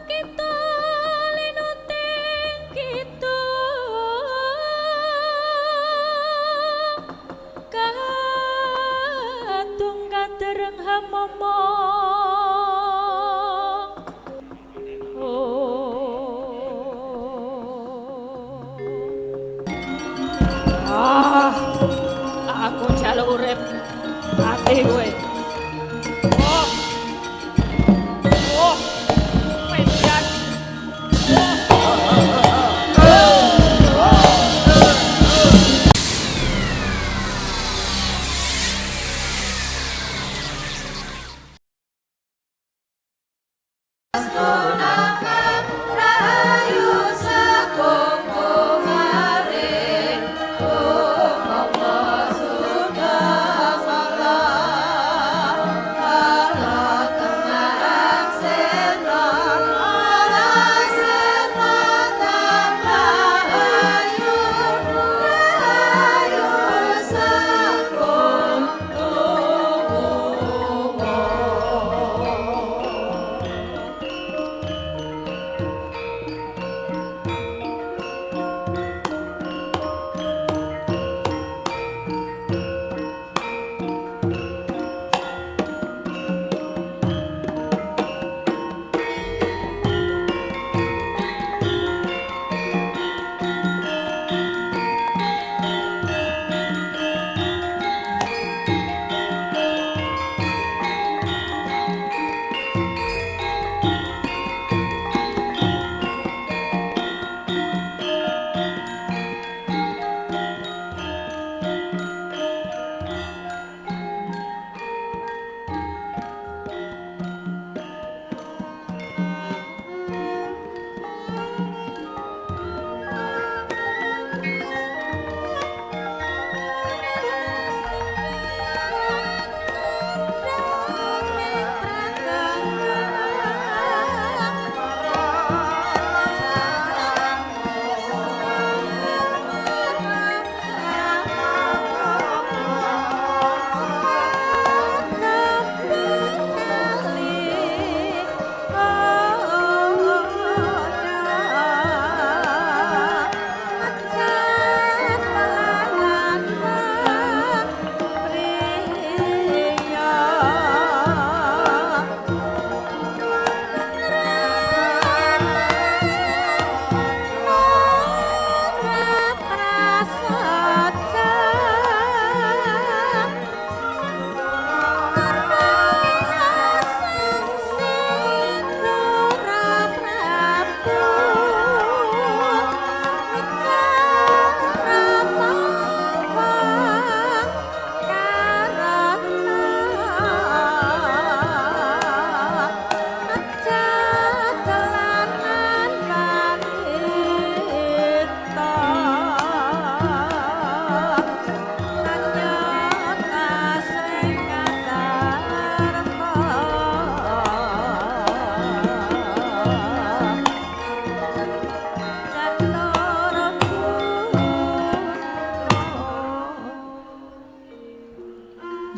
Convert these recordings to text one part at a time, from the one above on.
Kita linuting kita kadung kadereng hamomong. Ah, aku njaluk urip ati kowe. Oh. Oh. Penjan.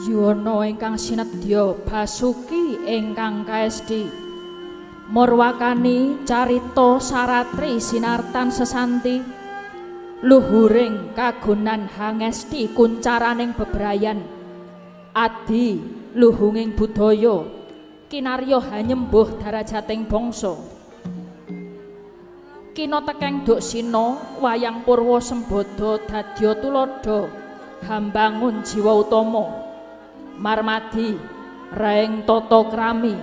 Yuwana ingkang sinedya Basuki ingkang kaesthi murwakani carita saratri sinartan sesanti luhuring kagunan hangesti kuncaraning bebrayan adi luhunging budaya kinarya hanyembuh darajating bangsa. Kina tekeng duksina wayang purwa sembada dadya tuladha hambangun jiwa utama marmadi raeng tata krami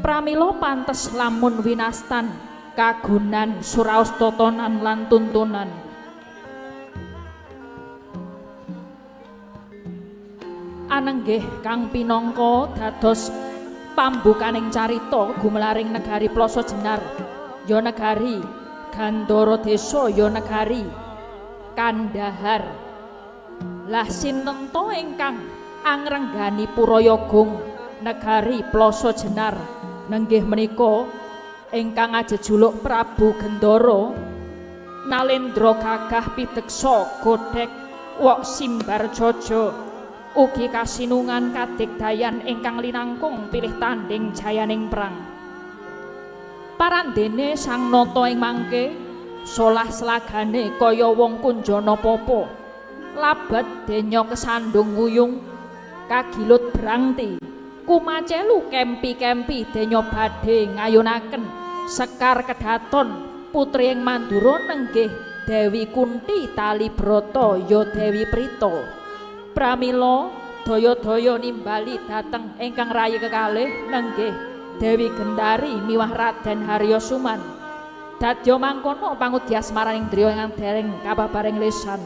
pramila pantes lamun winastan kagunan suraos totonan lan tuntunan. Anenggih kang pinangka dados pambukaning carita gumelaring negari Ploso Jenar ya negari Gandara Desa ya negari Kandahar. Lah sinten to ingkang angrenggani Purayagung negari Ploso Jenar nenggih menika ingkang ajejuluk Prabu Gendara Nalendra gagah pideksa godhek wok simbar jaja ugi kasinungan kadigdayan ingkang linangkung pilih tanding jayaning perang. Parandene sang nata ing mangke solah slagane kaya wong kunjana papa. Labat denya kesandung wuyung kagilut brangti kumacelu kempi-kempi denya badhe ngayunaken sekar kedaton putri ing Mandura nenggih Dewi Kunti tali brata ya Dewi Prita. Pramila daya-daya nimbali dhateng ingkang rayi kekalih nenggih Dewi Gendari miwah Raden Harya Suman. Dadya mangkono pangudi asmaraning driya ingkang dereng kababaring lesan.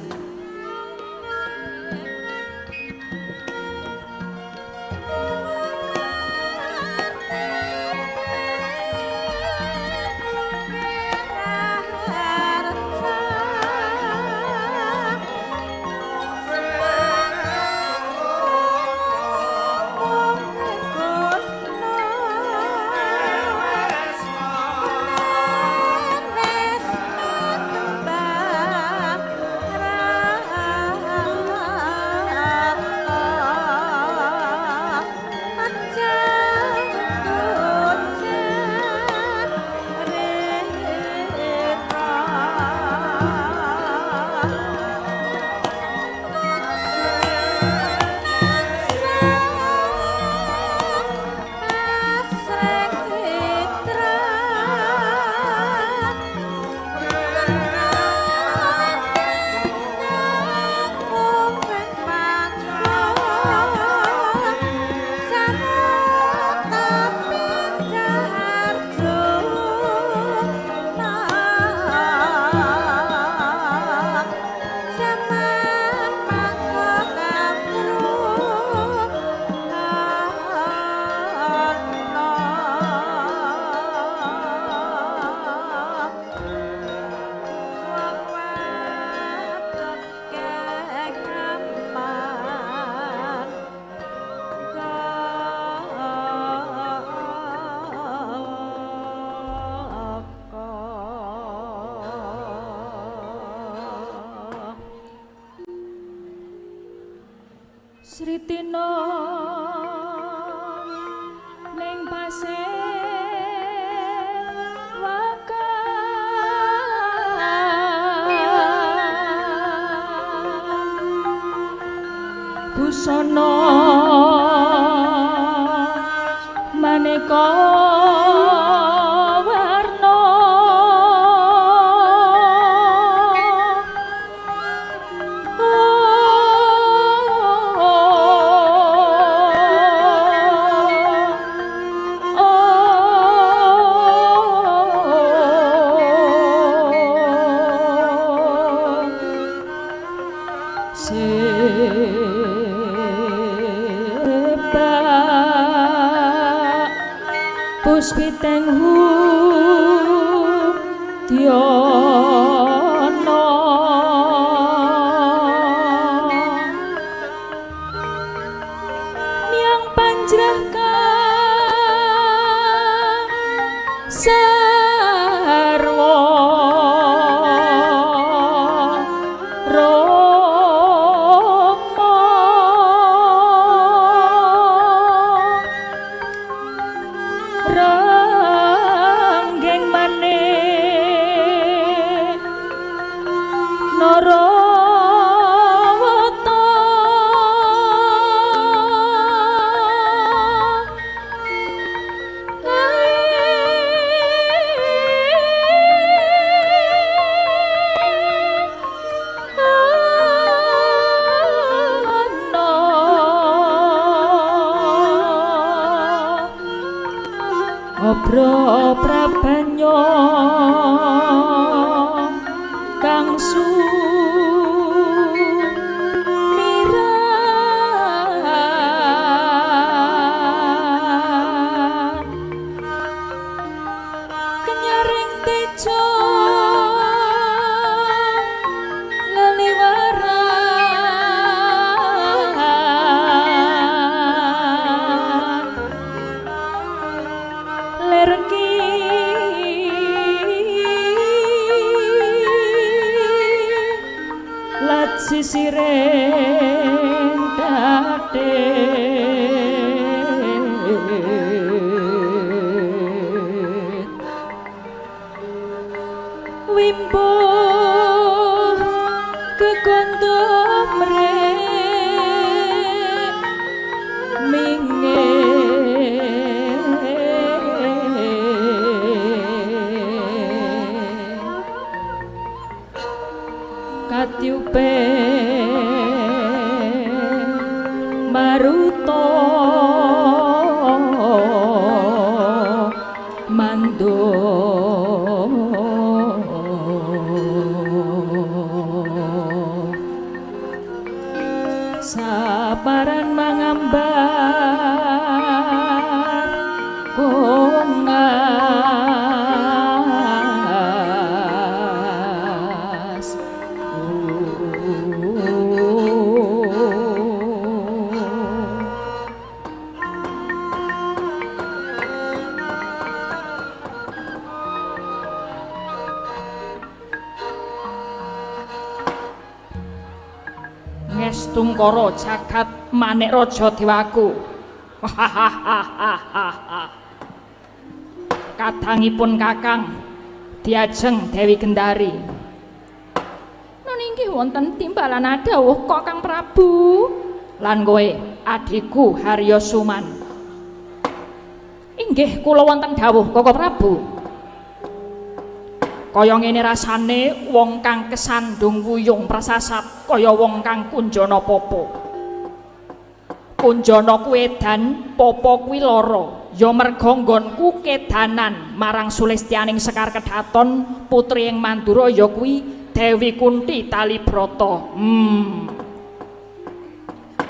Sritina ning pasir wakan busana maneka warna sepak puspiteng hudyana miang panjrah kang sarwa ranggeng manik narawata Obro prabanyo kang sumirat kenyaring tejo leliwaran lerki lat sisiring dadet. Wimbo kekondo mrek minge katiupe maruto mando saparan mangambar kongas Ngestungkara jagat manik raja dewaku. Kadangipun kakang diajeng Dewi Gendari. Nun inggih wonten timbalan dawuh Kakang Prabu lan kowe adhiku Harya Suman. Inggih kula wonten dawuh Koko Prabu. Kaya ngene rasane wong kang kesandung wuyung prasasat kaya wong kang kunjana popo. Kunjana kuwi edan, popo kuwi lara. Ya merga nggonku kedanan marang sulistyaning Sekar Kedhaton putri ing Mandura ya kuwi Dewi Kunti Talibrata.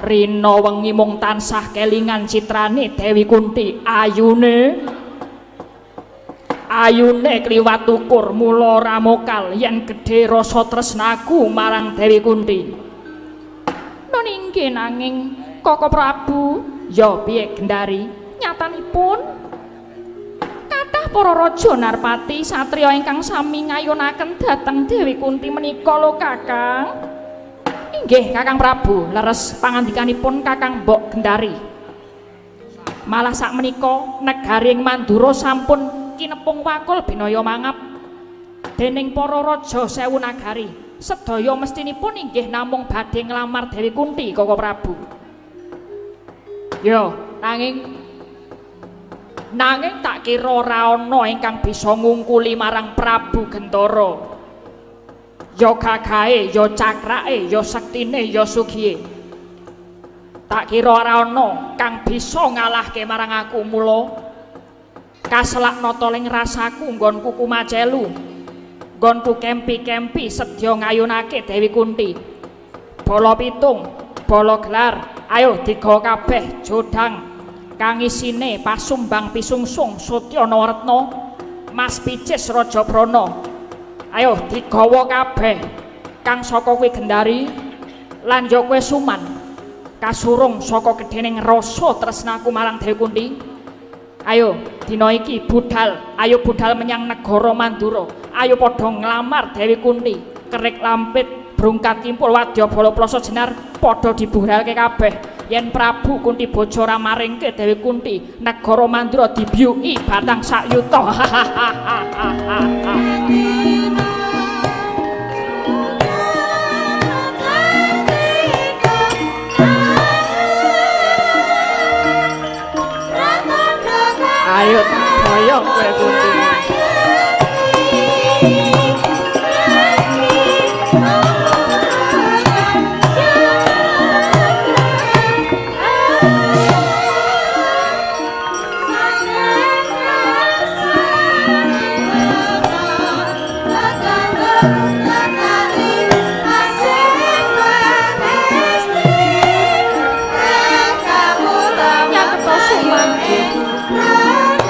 Rina wengi mung tansah kelingan citrane Dewi Kunti, ayune ayune kliwat ukur mula ora mokal yen gedhe rasa tresnaku marang Dewi Kunti. Nun inggih nanging Koko Prabu, ya piye Gendari? Nyatanipun kathah para raja narpati satriya ingkang sami ngayunaken dhateng Dewi Kunti menika lho Kakang. Inggih Kakang Prabu, leres pangandikanipun Kakang Mbok Gendari. Malah sakmenika negari ing Mandura sampun kinepung wakul binaya mangap dening para raja sewu nagari. Sedaya mestinipun inggih namung badhe nglamar Dewi Kunti Koko Prabu. Ya, nanging tak kira ora ana ingkang bisa ngungkuli marang Prabu Gentara. Ya gagahe, ya cakrake, ya sektine, ya sugihe. Tak kira ora ana kang bisa ngalahke marang aku mula kaselak nata ling rasaku nggonku kumacelu, nggonku kempi-kempi sedya ngayunake Dewi Kunti. Bala pitung, bala gelar, ayo digawa kabeh jodang kang isine pasumbang pisungsung Satya Nawaretna, Mas Picis Raja Brana. Ayo digawa kabeh kang saka kuwi Gendari lan ya kowe Suman kasurung saka gedhening rasa tresnaku marang Dewi Kunti. Ayo dina iki budal, ayo budal menyang negara Mandura. Ayo padha nglamar Dewi Kunti. Kerik lampit, brungkat kimpul, wadya bala plasa jenar padha diburalke kabeh. Yen Prabu Kunti Boja ora maringke Dewi Kunti, negara Mandura dibyuki batang sak yuta. Ayo tak boyong kowe Kunti. Rata.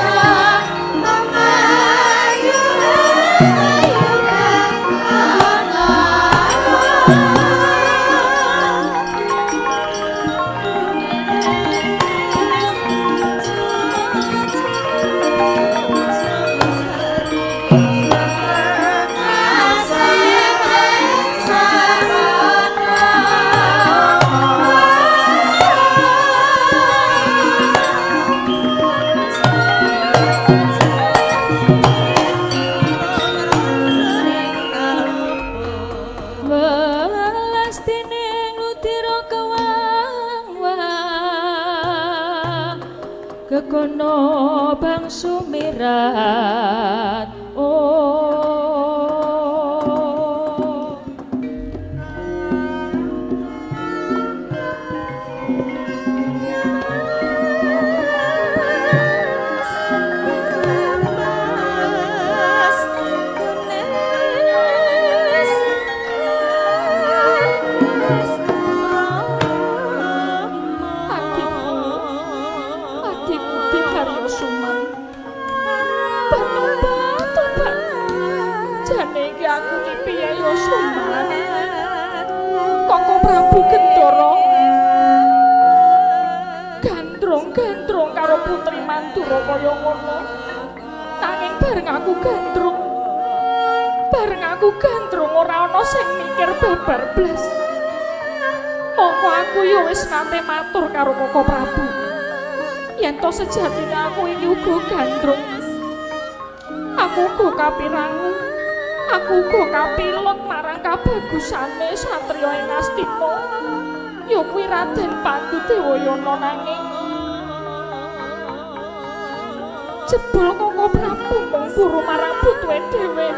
kaya ngono. Nanging bareng aku gandrung. Bareng aku gandrung ora ana sing mikir babar blas. Mongko aku ya wis nate matur karo Koko Prabu. Yen to sejatine aku iki uga gandrung. Aku uga kapirangu. Aku uga kapilot marang kabagusane satriya ing Astina. Ya kuwi Raden Pandu Dewayana nanging jebul Koko Prabu mung buru marang butuhe dhewe.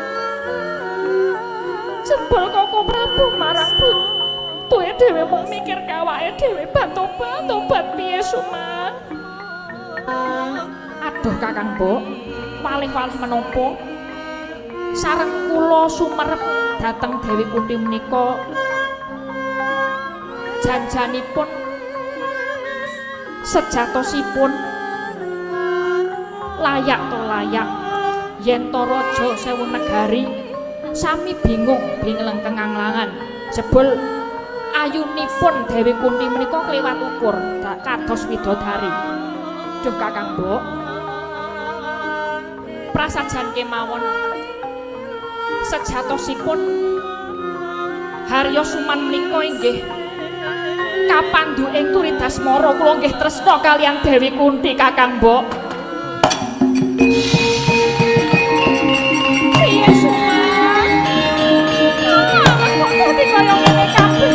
Jebul Koko Prabu marang butuhe dhewe mung mikir kawake dhewe batobat piye Suman. Aduh Kakang Mbok, walih-walih menapa? Sareng kula sumerep dhateng Dewi Kunti menika janjanipun sejatosipun layak to layak yen to raja sewu negari sami bingung bingleng kenganglangan jebul ayunipun Dewi Kunti menika kliwat ukur kados widodari. Duh Kakang Mbok, prasajan kemawon sejatosipun Harya Suman menika inggih kapandu ing Turidasmara kula nggih tresna kaliyan Dewi Kunti Kakang Mbok. Piye Suman? Kok dadi kaya ngene kabeh?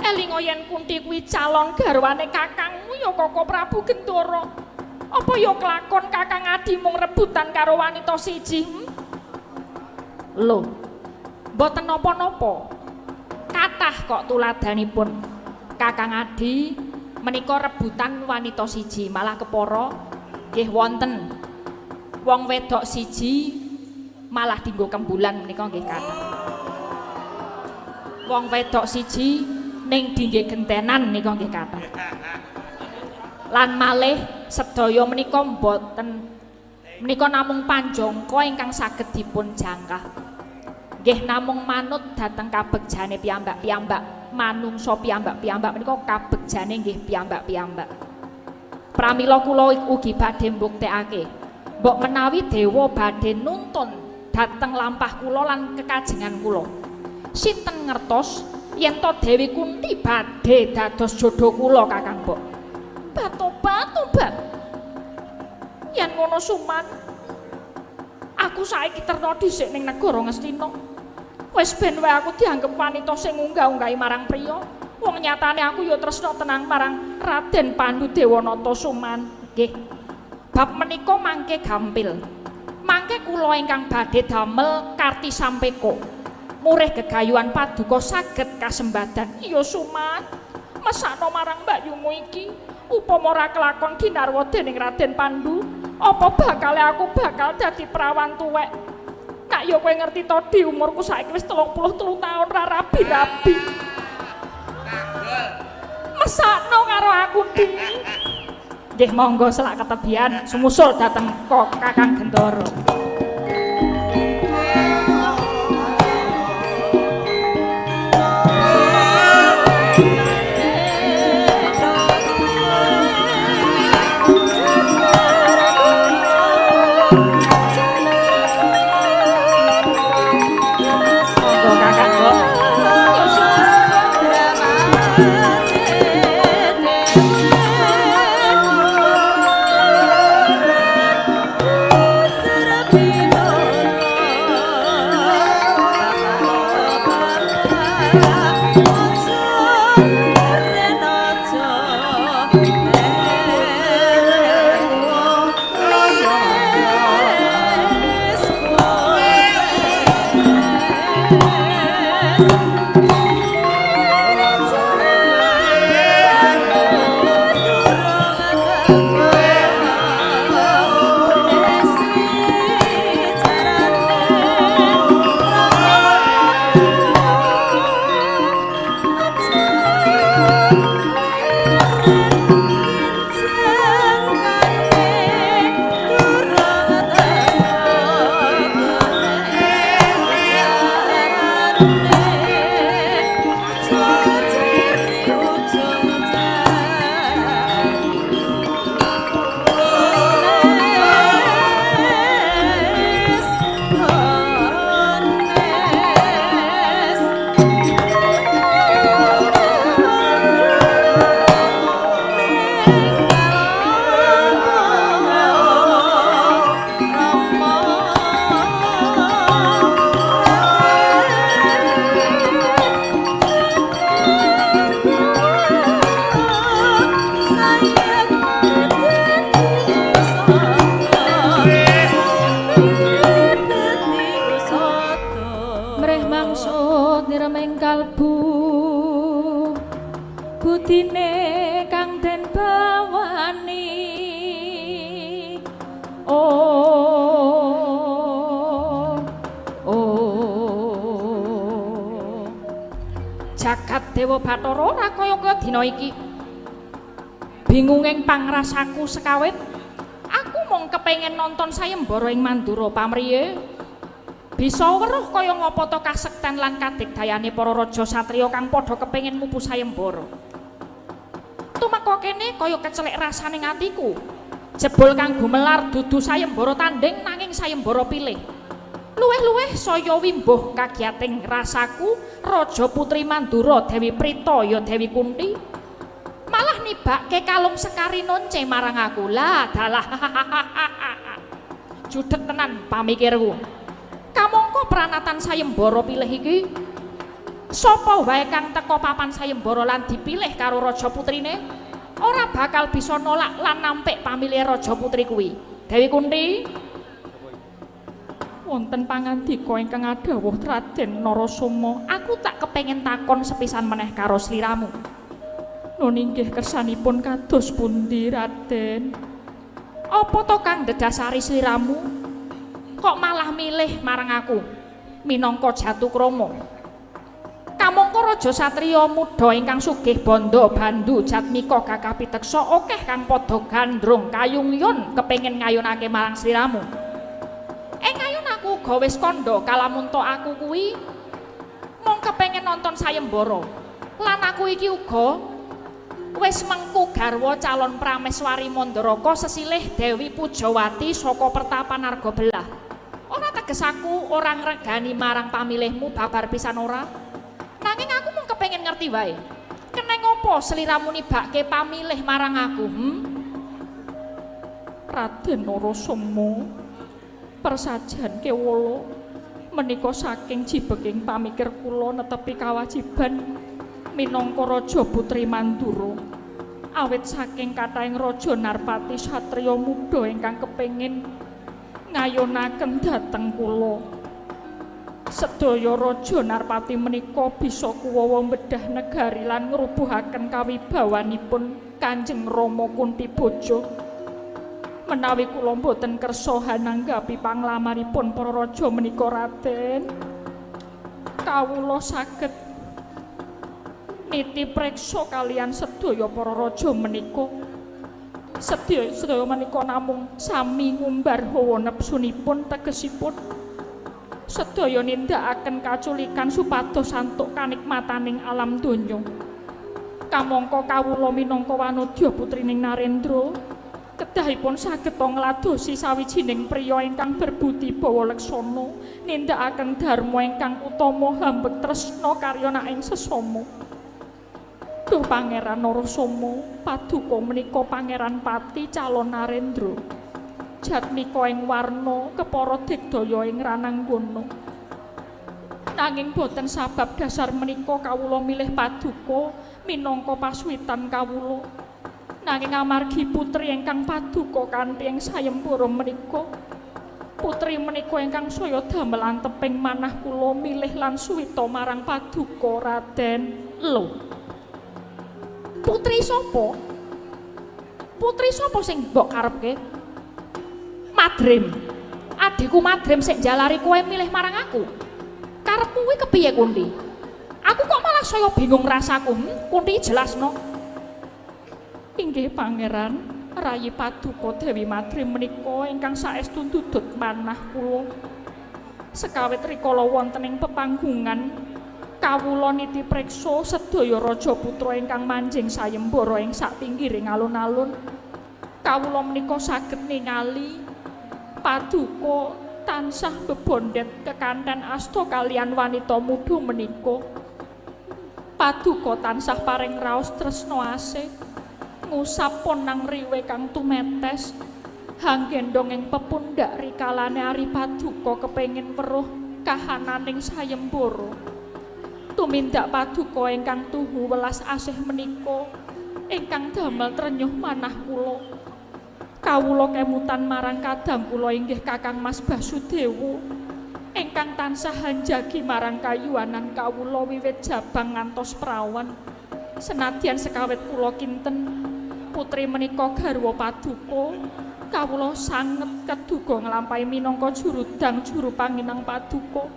Elingo yen Kunti kuwi calon garwane kakangmu ya Koko Prabu Gendara. Apa ya kelakon Kakang Adi mung rebutan karo wanita siji? Lho, mboten napa-napa. Kathah kok tuladanipun. Kakang Adi menika rebutan wanita siji, malah kepara nggih wonten wong wedok siji malah dinggo kembulan menika nggih kathah. Wong wedok siji ning dingge gentenan nika nggih kathah. Lan malih sedaya menika mboten menika namung panjangka ingkang saged dipun jangkah. Nggih namung manut dhateng kabegjane piyambak-piyambak, manungsa piyambak-piyambak menika kabegjane nggih piyambak-piyambak. Pramila kula ugi badhe mbuktekake, mbok menawi dewa badhe nuntun dhateng lampah kula lan kekajengan kula. Sinten ngertos yen to Dewi Kunti badhe dados jodho kula Kakang Mbok. Batobat-tobat. Yen ngono Suman, aku saiki terno dhisik ning negara Ngastina. Wis ben wae aku dianggep wanita sing ngunggah-unggahi marang priya. Wong nyatane aku ya tresna tenang marang Raden Pandu Dewanata Suman. Nggih. Bab menika mangke gampil. Mangke kula ingkang badhe damel Karti Sampeka. Murih gegayuhan paduka saged kasembadan. Iya Suman, mesakno marang mbakyumu iki, upama ora kelakon ginarwa dening Raden Pandu, apa bakale aku bakal dadi perawan tuwek? Nak ya kowe ngerti to, di umurku saiki wis 33 taun ra rabi-rabi. Mesakno karo aku, Di. Nggih monggo selak ketebian sumusul dhateng Kakang Gendara. Thank you. Oh oh. Jagat Dewa Bathara ora kaya-kaya dina iki. Bingunging pangrasaku sekawit aku mung kepengin nonton sayembara ing Mandura pamriye. Bisa weruh kaya ngapa ta kasekten lan kadigdayane para raja satriya kang padha kepengin mupu sayembara. Tumeka kene kaya kecelik rasane atiku. Jebul kang gumelar dudu sayembara tanding nanging sayembara pilih. Luwih-luwih saya wimbuh kagiyating rasaku Raja Putri Mandura Dewi Prita ya Dewi Kunti malah nibake kalung sekari nonce marang aku. Lah dalah judeg tenan pamikirku. Kamangka pranatan sayembara pilih iki sapa wae kang teka papan sayembara lan dipilih karo raja putrine ora bakal bisa nolak lan nampik pamilih raja putri kuwi. Dewi Kunti, wonten pangandika ingkang adhawuh Raden Narasoma, aku tak kepengin takon sepisan meneh karo sliramu. Nun inggih kersanipun kados pundi Raden? Apa to kang ndedasari sliramu kok malah milih marang aku minangka jatukrama? Kamangka raja satriya muda ingkang sugih bandha bandu jatmika gagah piteksa akeh kang padha gandrung kayungyun kepengin ngayunake marang sliramu. Ing ngayun aku uga wis kandha kalamunta aku kuwi mung kepengin nonton sayembara. Lan aku iki uga wis mengku garwa calon prameswari Mandaraka sesilih Dewi Pujawati saka pertapan Argabelah. Ora teges aku ora ngregani marang pamilihmu babar pisan ora. Nanging aku mung kepengin ngerti wae. Keneng apa sliramu nibake pamilih marang aku? Raden Narasoma, persajan kewala menika saking jibeking pamikir kula netepi kawajiban minangka raja putri Mandura. Awit saking kathahing raja narpati satriya muda ingkang kepengin ngayonaken dhateng kula. Sedaya raja narpati menika bisa kuwawa bedah negari lan ngrubuhaken kawibawanipun Kanjeng Rama Kuntiboja. Menawi kula mboten kersa hananggapi panglamaripun para raja menika Raden, kawula saged niti preksa kalian sedaya para raja menika. Sedaya menika namung sami ngumbar hawa nepsunipun, tegesipun sedaya nindakaken kaculikan supados antuk kanikmataning alam donya. Kamangka kawula minangka wanodya putrining Narendra kedahipun saged ngladosi sawijining priya ingkang berbudi bawa leksana nindakaken dharma ingkang utama hambek tresna karyana ing sesama. Duh Pangeran Narasoma, paduka menika Pangeran Pati calon Narendra. Jatmika ing warna kepara digdaya ing rananggana. Nanging boten sabab dasar menika kawula milih paduka minangka pasuwitan kawula. Nanging amargi putri ingkang paduka kanthi ing sayembara menika, putri menika ingkang saya damel anteping manah kula milih lan suwita marang paduka Raden. Lho, putri sapa? Putri sapa sing mbok karepke? Madrim. Adhiku Madrim sing njalari kowe milih marang aku. Karepmu kuwi kepiye Kunti? Aku kok malah saya bingung rasaku. Kunti jelasno. Inggih Pangeran, rayi paduka Dewi Madrim menika ingkang saestu ndudut manah kula. Sekawit rikala wonten ing pepanggungan kawula niti preksa sedaya raja putra ingkang manjing sayembara ing sak pinggiring alun-alun. Kawula menika saged ningali paduka tansah bebondet kekanten asta kalian wanita muda menika. Paduka tansah paring raos tresna asih, ngusap ponang riwe kang tumetes, hanggendong ing pepundhak rikalane ari paduka kepengin weruh kahananing sayembara. Tumindak paduka ingkang tuhu welas asih menika ingkang damel trenyuh manah kula. Kawula kemutan marang kadang kula inggih Kakang Mas Basudewa ingkang tansah hanjagi marang kayuwanan kawula wiwit jabang ngantos prawan. Senadyan sekawit kula kinten putri menika garwa paduka, Kawula sanget keduga nglampahi minangka jurudang juru panginang paduka.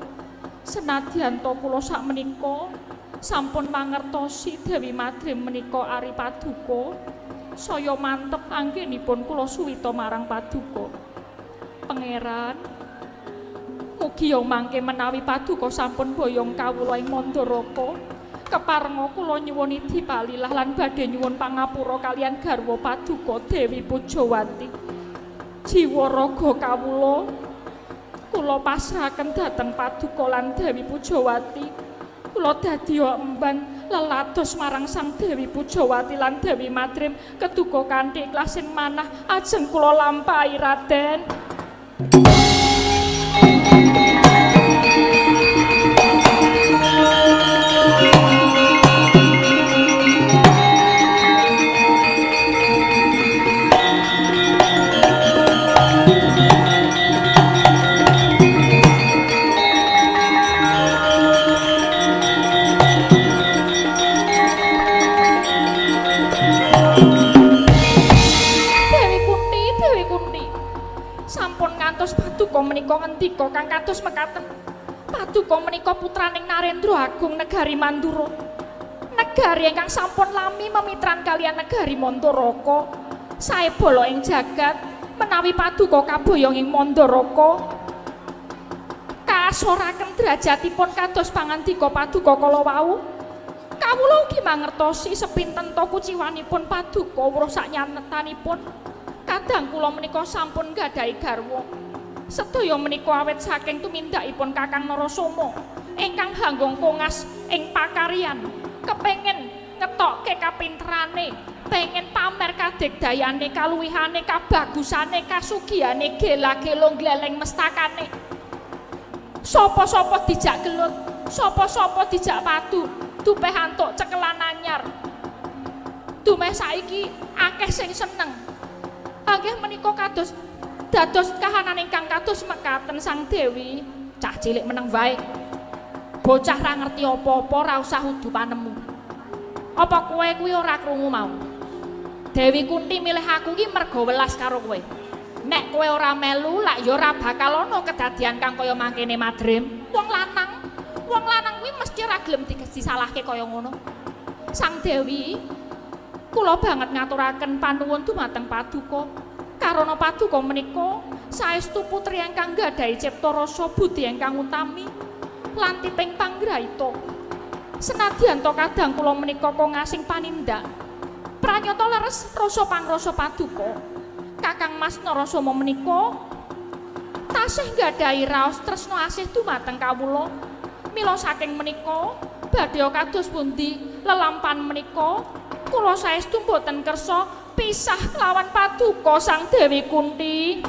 Senadyan ta kula sakmenika sampun mangertosi Dewi Madrim menika ari paduka, saya mantep anggenipun kula suwita marang paduka. Pangeran, mugi ya mangke menawi paduka sampun boyong kawula ing Mandaraka, keparenga kula nyuwun idhi palilah lan badhe nyuwun pangapura kaliyan garwa paduka Dewi Pujawati. Jiwa raga kawula kula pasrahaken dhateng paduka lan Dewi Pujawati. Kula dadiya emban lelados marang Sang Dewi Pujawati lan Dewi Madrim keduga kanthi ikhlasin manah ajeng kula lampahi Raden. Menika ngendika kang kados mekaten. Paduka menika putraning Narendra Agung negari Mandura. Negari ingkang sampun lami memitran kaliyan negari Mandaraka. Sae bala ing jagat menawi paduka kaboyong ing Mandaraka. Kasoraken derajatipun kados pangandika paduka kala wau. Kawula ugi mangertosi sepinten ta kuciwanipun paduka weruh saknyatanipun. Kadang kula menika sampun nggadahi garwa. Sedaya menika awet saking tumindakipun Kakang Narasoma ingkang hanggung kongas ing pakaryan, kepengin ngetokke kapinterane, pengen pamer kadigdayane, kaluwihane, kabagusane, kasugihane, gela-gelo gleleng mestakane. Sapa-sapa dijak gelut, sapa-sapa dijak padu, dupeh antuk cekelan anyar. Dumeh saiki akeh sing seneng. Akeh menika kados dados kahanan ingkang kados mekaten Sang Dewi. Cah cilik meneng wae. Bocah ra ngerti apa-apa, ra usah udu panemu. Apa kowe kuwi ora krungu mau? Dewi Kunti milih aku ki merga welas karo kowe. Nek kowe ora melu, lak ya ora bakal ana kedadian kang kaya mangkene Madrim. Wong lanang kuwi mesti ora gelem disalahke kaya ngono. Sang Dewi, kula banget ngaturaken panuwun dumateng paduka. Karana paduka menika saestu putri ingkang nggadahi cipta rasa budi ingkang utami lan tiping panggraita. Senadyan ta kadang kula menika kongasing panindak, pranyata leres rasa pangrasa paduka. Kakang Mas Narasoma menika tasih nggadahi raos tresna asih dumateng kawula. Mila saking menika badhe kados pundi lelampan menika kula saestu mboten kersa pisah kelawan paduka Sang Dewi Kunti.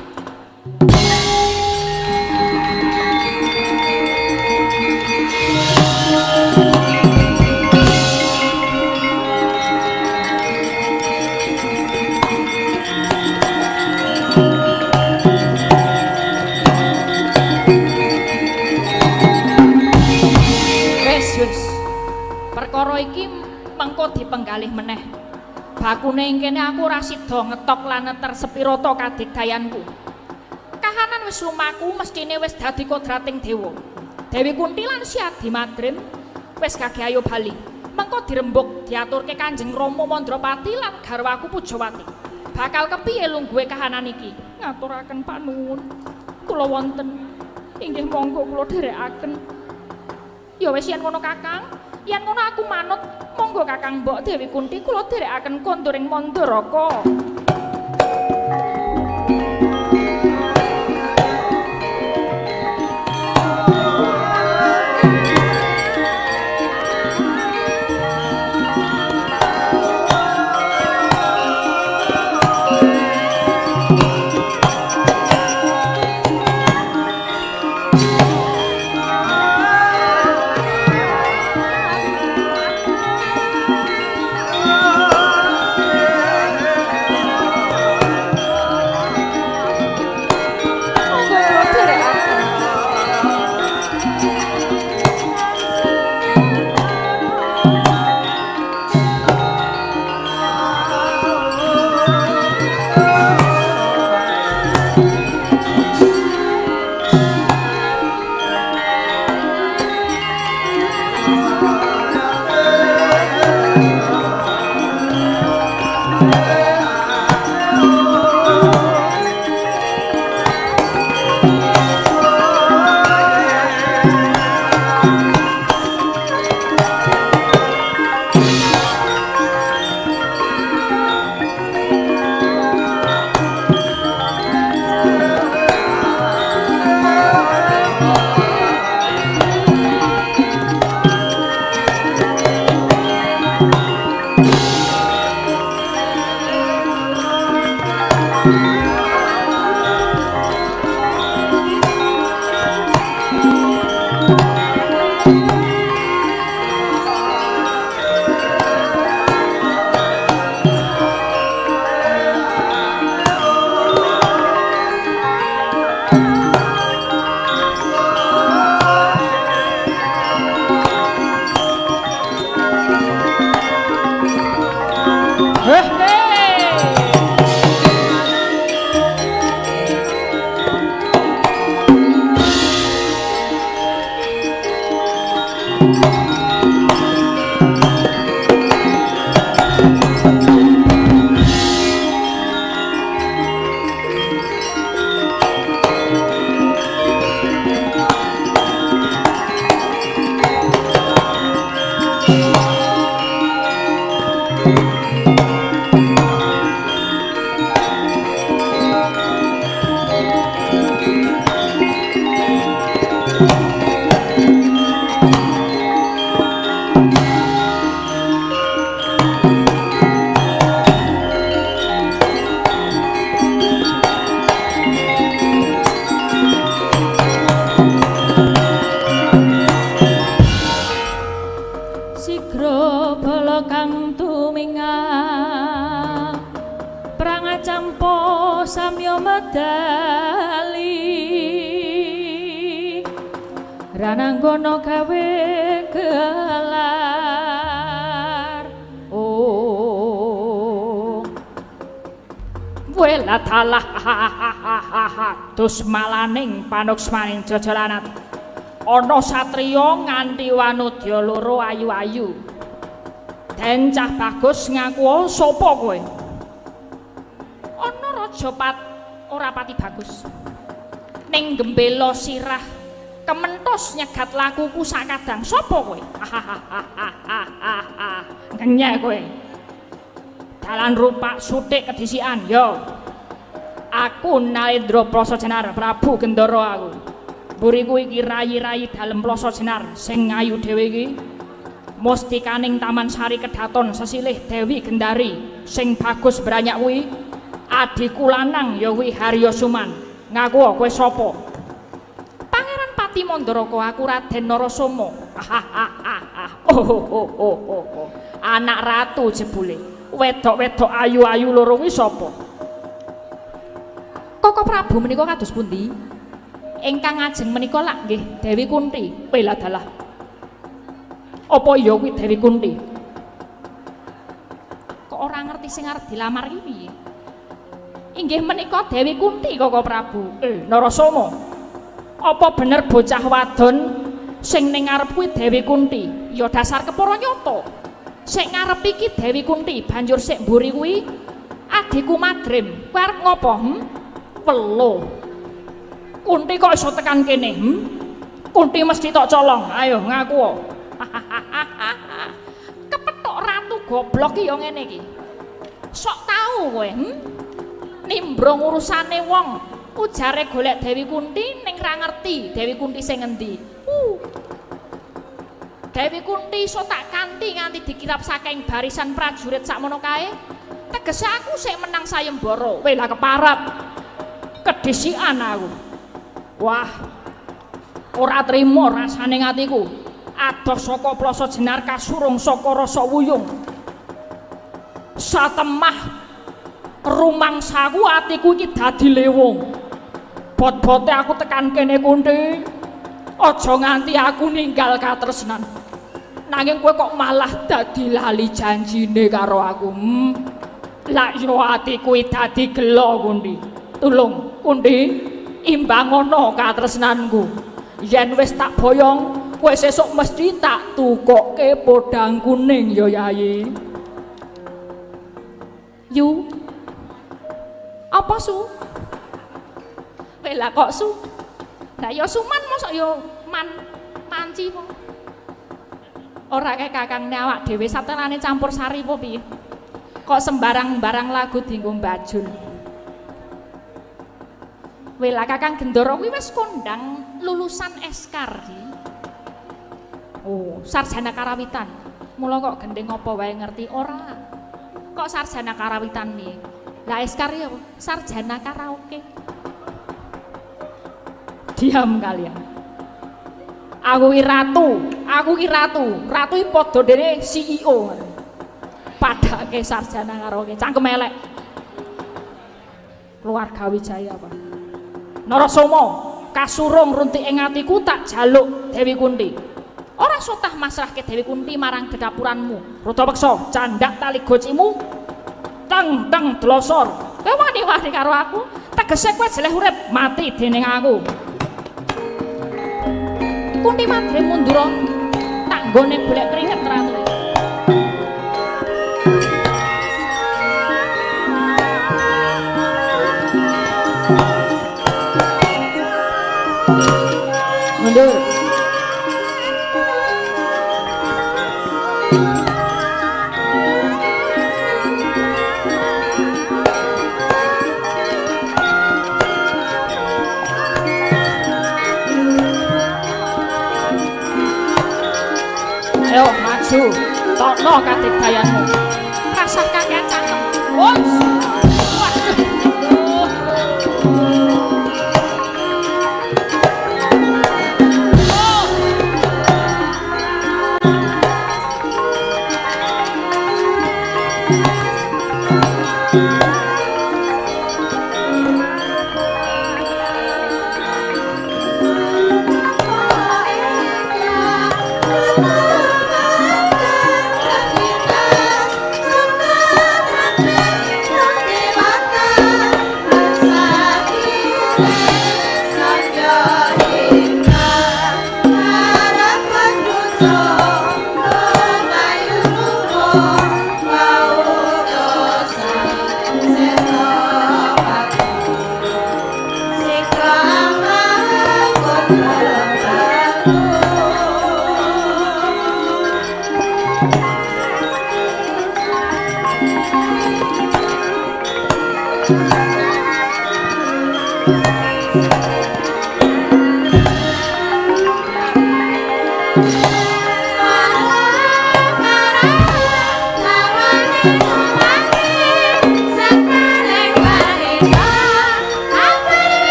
Wis wis, perkara iki mengko dipenggalih meneh. Bakune ing kene aku ora sida ngetok lan neter sepirata kadigdayanku. Kahanan wis lumaku mestine wis dadi kodrating dewa. Dewi Kunti lan Siadi Madrim wis gage ayo bali. Mengko dirembug diaturke Kanjeng Rama Mandrapati lan garwaku Pujawati. Bakal kepiye lungguhe kahanan iki? Ngaturaken panuwun. Kula wonten inggih monggo kula dherekaken. Ya wis yen ngono Kakang, yen ngono aku manut. Monggo Kakang Mbok Dewi Kunti kula dherekaken kondur ing Mandaraka. bali rananggono gawe gelar. Oh wela dalah dusmalaning panuksmaning jojolanat ana satriya nganti wanudya loro ayu-ayu. Den cah bagus ngaku sapa kowe? Ana raja pat ora pati bagus. Ning gembela sirah kementos nyegat lakuku sakadang. Sapa kowe? Ngenyek kowe. Dalan rupak sutik kedisian yo. Aku Nalendra Plasa Jenar, Prabu Gendara aku. Mburiku iki rayi-rayi dalem Plasa Jenar sing ayu dhewe iki. Mustikaning Taman Sari Kedaton sesilih Dewi Gendari sing bagus branyak kuwi adhiku lanang ya kuwi Harya Suman. Ngaku kowe sapa? Pangeran Pati Mandaraka, aku Raden Narasoma. Oh. Anak ratu jebule. Wedok-wedok ayu-ayu loro kuwi sapa? Koko Prabu menika kados pundi? Ingkang ngajeng menika lak nggih Dewi Kunti. Wela dalah. Apa ya kuwi Dewi Kunti? Kok ora ngerti sing arep dilamar iki piye? Inggih menika Dewi Kunti Koko Prabu. Narasoma. Apa bener bocah wadon sing ning ngarep kuwi Dewi Kunti? Ya dasar kepara nyata. Sing ngarep iki Dewi Kunti, banjur sik mburi kuwi adhiku Madrim. Kowe arep ngopo? Welo. Kunti kok iso tekan kene? Kunti mesti tok colong. Ayo ngaku. Kepethuk ratu goblok iki ya ngene iki. Sok tau kowe, Nimbrung urusane wong. Ujare golek Dewi Kunti ning ra ngerti Dewi Kunti sing ngendi. Dewi Kunti iso tak kanthi nganti dikirap saking barisan prajurit sakmono kae. Tegese aku sik menang sayembara. Weh lah keparat. Kedisian aku. Wah. Ora trimo rasane atiku. Adoh saka Plasa Jenar kasurung saka rasa wuyung. Satemah rumangsaku atiku iki dadi lewung. Bot-bote aku tekan kene Kunti. Aja nganti aku ninggal katresnan. Nanging kowe kok malah dadi lali janjine karo aku. Lak yo atiku dadi gelo Kunti. Tulung Kunti, imbangono katresnanku. Yen wis tak boyong, kowe sesuk mesti tak tukokke podang kuning ya Yayi. Yu. Apa su? Wela kok su? Lah ya suman mosok ya man manci po. Ora kae kakangne awak dhewe satelane campur sari po piye? Kok sembarang-barang lagu dienggo mbajul. Wela Kakang Gendara kuwi wis kondang lulusan Eskar. Oh, sarjana karawitan. Mula kok gendeng apa wae ngerti ora? Kok sarjana karawitan piye? Lah Eskar ya apa? Sarjana karaoke. Diam kalian. Aku ki ratu, aku ki ratu. Ratu iki padha dene CEO. Padake sarjana karaoke, cangkem elek. Keluarga Wijaya apa? Narasoma, kasurung runtik ing atiku tak jaluk Dewi Kunti. Ora sotah masrahke Dewi Kunti marang dedapuranmu. Rada peksa, candak tali gocimu. Teng teng dlosor. Kowe wani-wani karo aku, tegese kowe jeleh urip mati dening aku. Kunti Madrim mundur tak nggone golek keringet ratu. Mundur. Ayo maju, tokno kadigdayanmu. Rasah kakean cangkem. Uts. Waduh.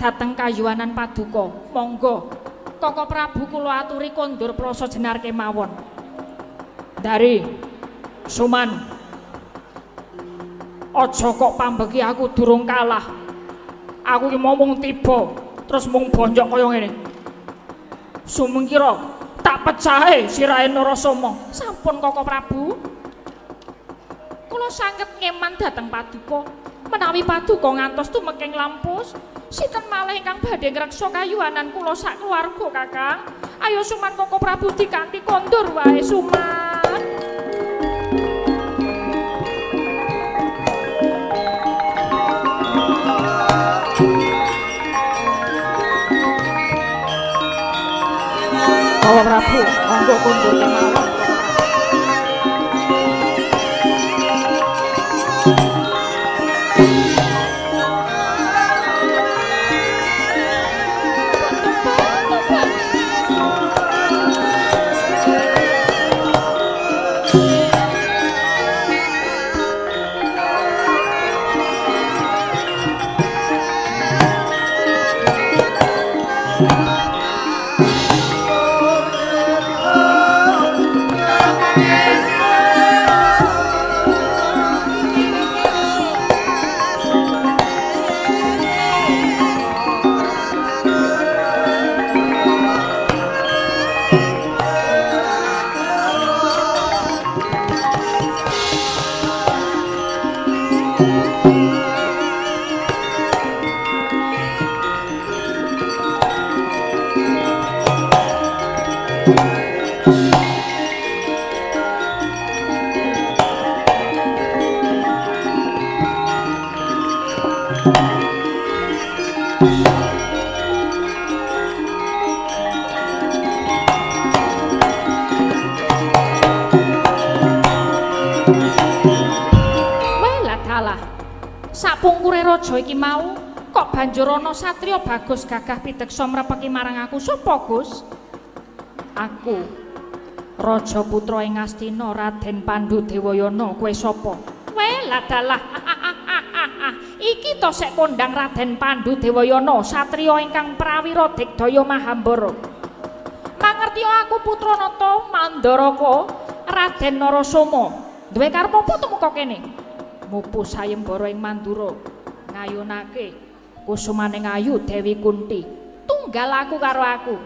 Dhateng kayuwanan paduka. Monggo Koko Prabu kula aturi kondur prasa jenar kemawon. Dari Suman, aja kok pambeki aku durung kalah. Aku ki mau mung tiba terus mung bonjok kaya ngene. Sumengkira tak pecahe sirahe Narasoma. Sampun Koko Prabu, kula sanget ngeman dhateng paduka. Menawi paduka ngantos tumeking lampus, sinten malih ingkang badhe ngreksa kayuwanan kula sak keluarga, Kakang? Ayo Suman Koko Prabu dikanthi kondur wae Suman. Koko Prabu, monggo kondur kemawon. Sapungkure raja iki mau kok banjur ana satriya bagus gagah pideksa mrepeki marang aku. Sapa, Gus? Aku Raja Putra ing Astina Raden Pandu Dewayana. Kowe sapa? Welah dalah. Iki to sek kondang Raden Pandu Dewayana, satriya ingkang prawira digdaya Mahambara. Mangertiya aku putra nata Mandaraka Raden Narasoma. Duwe karep apa tumeka kene? Mupu sayembara ing Mandura ngayunake kusumaning ayu Dewi Kunti. Tunggal aku karo aku,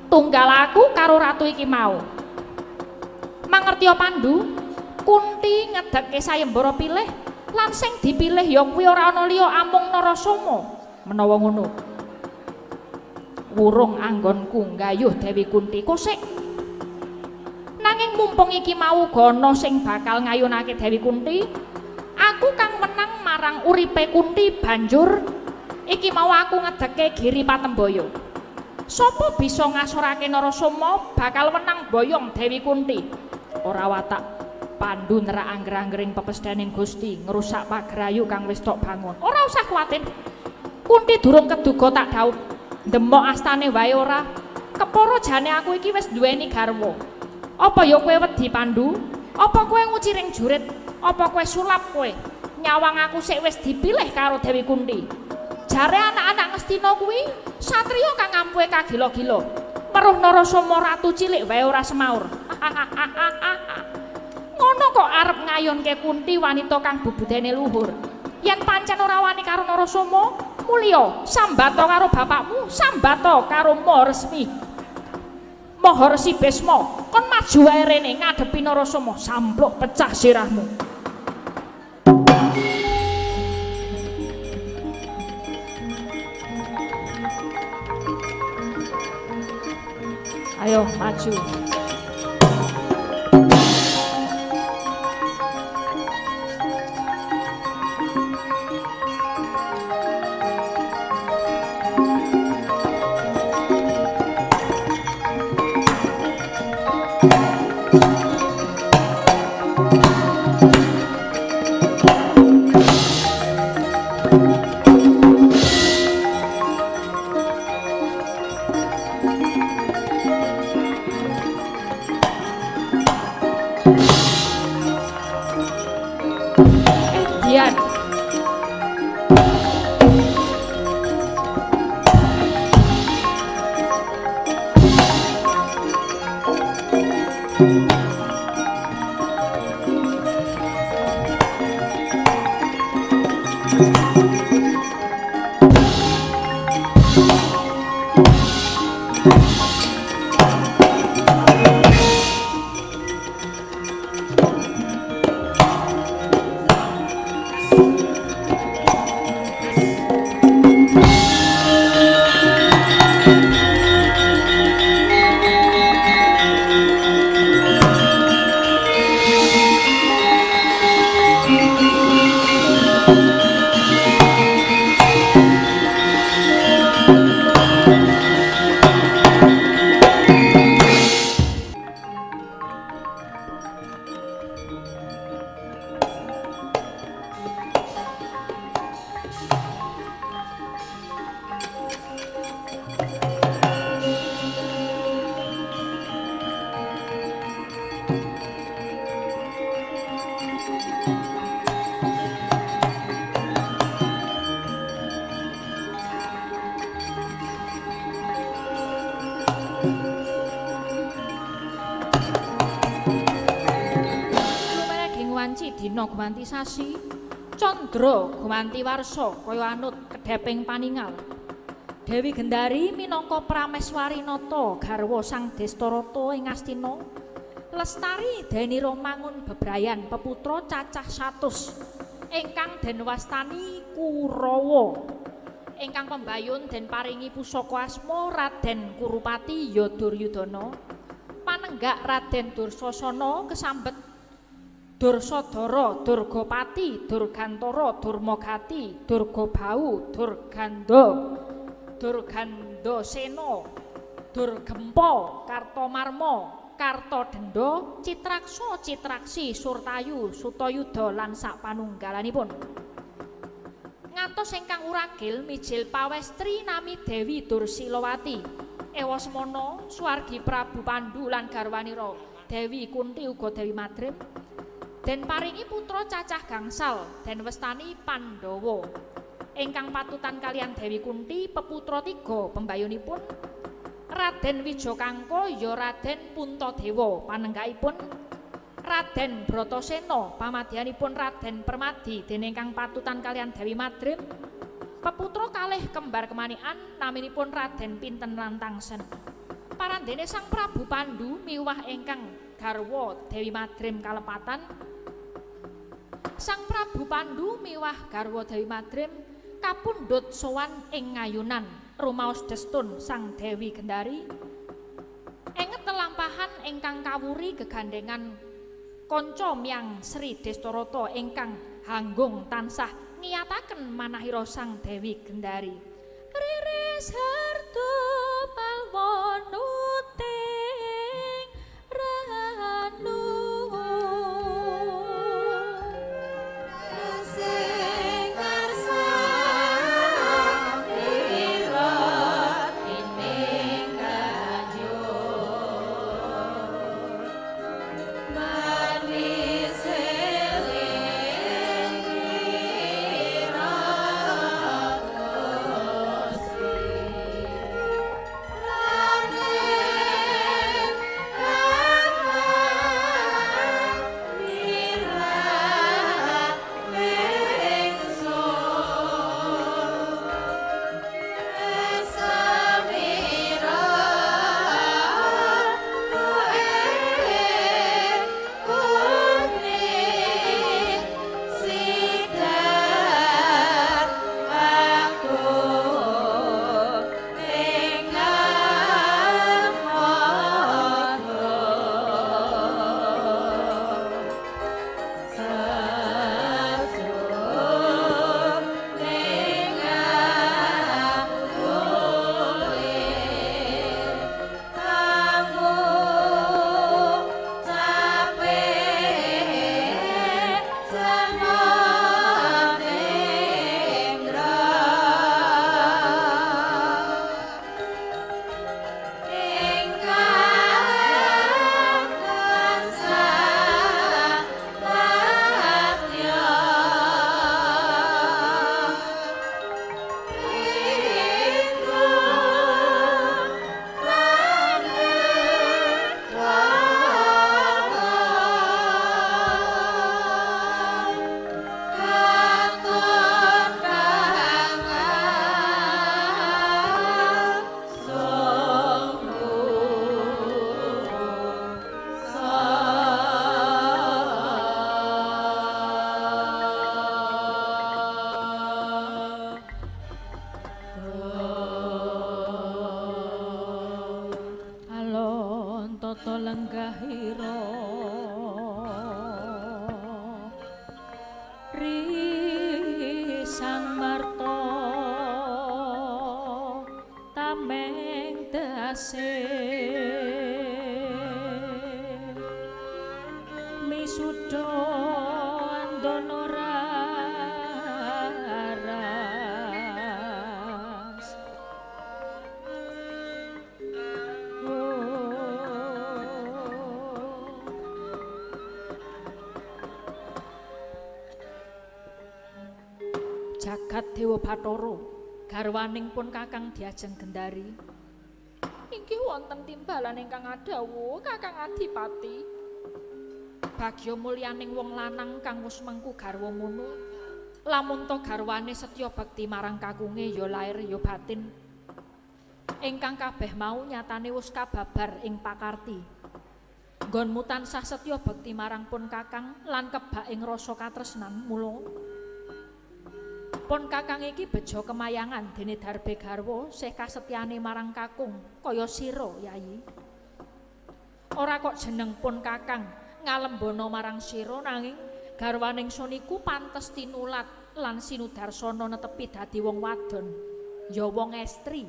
tunggal aku karo ratu iki mau. Mangertiya Pandu, Kunti ngedeke sayembara pilih lan sing dipilih ya kuwi ora ana liya amung Narasoma. Menawa ngono wurung anggonku nggayuh Dewi Kunti kosek. Nanging mumpung iki mau gana sing bakal ngayunake Dewi Kunti, aku kang menang marang uripe Kunti banjur iki mau aku ngedeke Giri Patembaya. Sopo bisa ngasorake Narasoma bakal menang boyong Dewi Kunti. Ora watak Pandu nerak angger-anggering pepesdening Gusti ngrusak pagrayu kang wis tok bangun. Ora usah kuwatir. Kunti durung keduga tak dhaup. Demok astane wae ora. Kepara jane aku iki wis duweni garwa. Apa ya kowe wedi Pandu? Apa kowe nguciring jurit? Apa kowe sulap kowe? Nyawang aku sik wis dipilih karo Dewi Kunti. Jare anak-anak Ngastina kuwi satriya kang ampuhe kagila-gila. Weruh Narasoma ratu cilik wae ora semaur. Ngono kok arep ngayonke Kunti wanita kang bubudene luhur. Yen pancen ora wani karo Narasoma, mulya sambata karo bapakmu, sambata karo Maha Resmi. Maha Resi Bisma, kon maju wae rene ngadepi Narasoma, sampluk pecah sirahmu. Ayo maju. Dina gumanti sasi, candra gumanti warsa kaya anut kedheping paningal. Dewi Gendari minangka Prameswari nata garwa Sang Destarata ing Astina, lestari denira mangun bebrayan peputra cacah 100 ingkang den wastani Kurawa. Ingkang pembayun den paringi pusaka asma Raden Kurupati ya Duryudana, panenggak Raden Dursasana kesambet Dursadara, Durgapati, Durgantara, Durmagati, Durgabau, Durganda, Durgandasena, Durgempa, Kartamarma, Kartadenda, Citraksa, Citraksi, Surtayu, Sutayuda lan sapanunggalanipun. Ngantos ingkang uragil mijil pawestri nami Dewi Dursilawati. Ewa semana swargi Prabu Pandu lan garwanira Dewi Kunti uga Dewi Madrim den paringi putra cacah gangsal den westani Pandhawa. Ingkang patutan kalian Dewi Kunti peputra tiga pembayunipun Raden Wijakangka ya Raden Puntadewa, panenggakipun Raden Bratasena, pamadyanipun Raden Permadi dene ingkang patutan kalian Dewi Madrim peputra kalih kembar kemanikan naminipun Raden Pinten lan Tangsen. Parandene Sang Prabu Pandu miwah ingkang garwa Dewi Madrim kalepatan. Sang Prabu Pandu miwah garwa Dewi Madrim kapundhut sowan ing ngayunan rumaos destun Sang Dewi Gendari. Enget telampahan ingkang kawuri gegandengan kanca miyang Sri Destarata ingkang hanggung tansah ngiyataken manahira Sang Dewi Gendari. Riris harta palwonuting ranu sing karsa Lenggahira Risang Marta tameng dase misuda andono raras. Jagat Dewa Bathara garwaning pun Kakang Diajeng Gendari. Inggih wonten timbalan ingkang adhawuh Kakang Adipati. Bagya mulyaning wong lanang kang wis mengku garwa ngono, lamun to garwane setya bekti marang kakunge ya lair ya batin. Ingkang kabeh mau nyatane wis kababar ing pakarti. Nggonmu tansah setya bekti marang pun Kakang lan kebak ing rasa katresnan mula. Pun Kakang iki bejo kemayangan dene darbe garwa sih kasetyane marang kakung kaya sira Yayi. Ora kok jeneng pun Kakang ngalembono marang sira nanging garwaning soniku pantes tinulat lan sinudarsana netepi dadi wong wadon, ya wong estri,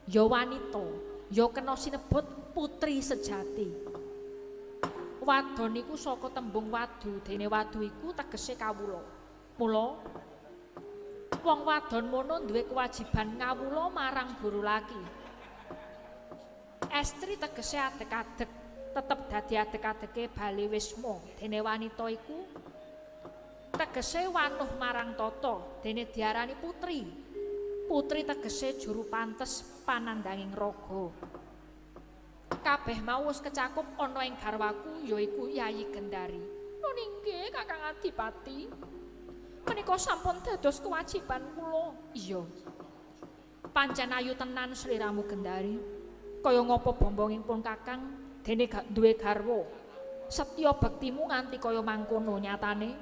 ya wanita, ya kena sinebut putri sejati. Wadon iku saka tembung wadu, dene wadu iku tegese kawula. Mula wong wadon mono duwe kewajiban ngawula marang guru laki. Estri tegese adeg-adeg, tetep dadi adeg-adege bali wisma. Dene wanita iku tegese wanuh marang tata, dene diarani putri. Putri tegese juru pantes panandhanging raga. Kabeh mau wis kecakup ana ing garwaku yaiku Yayi Gendari. Nun inggih Kakang Adipati. Menika sampun dados kewajiban kula. Iya. Pancen ayu tenan sliramu Gendari. Kaya ngapa bombonging pun Kakang dene gak duwe garwa. Setya bektimu nganti kaya mangkono nyatane.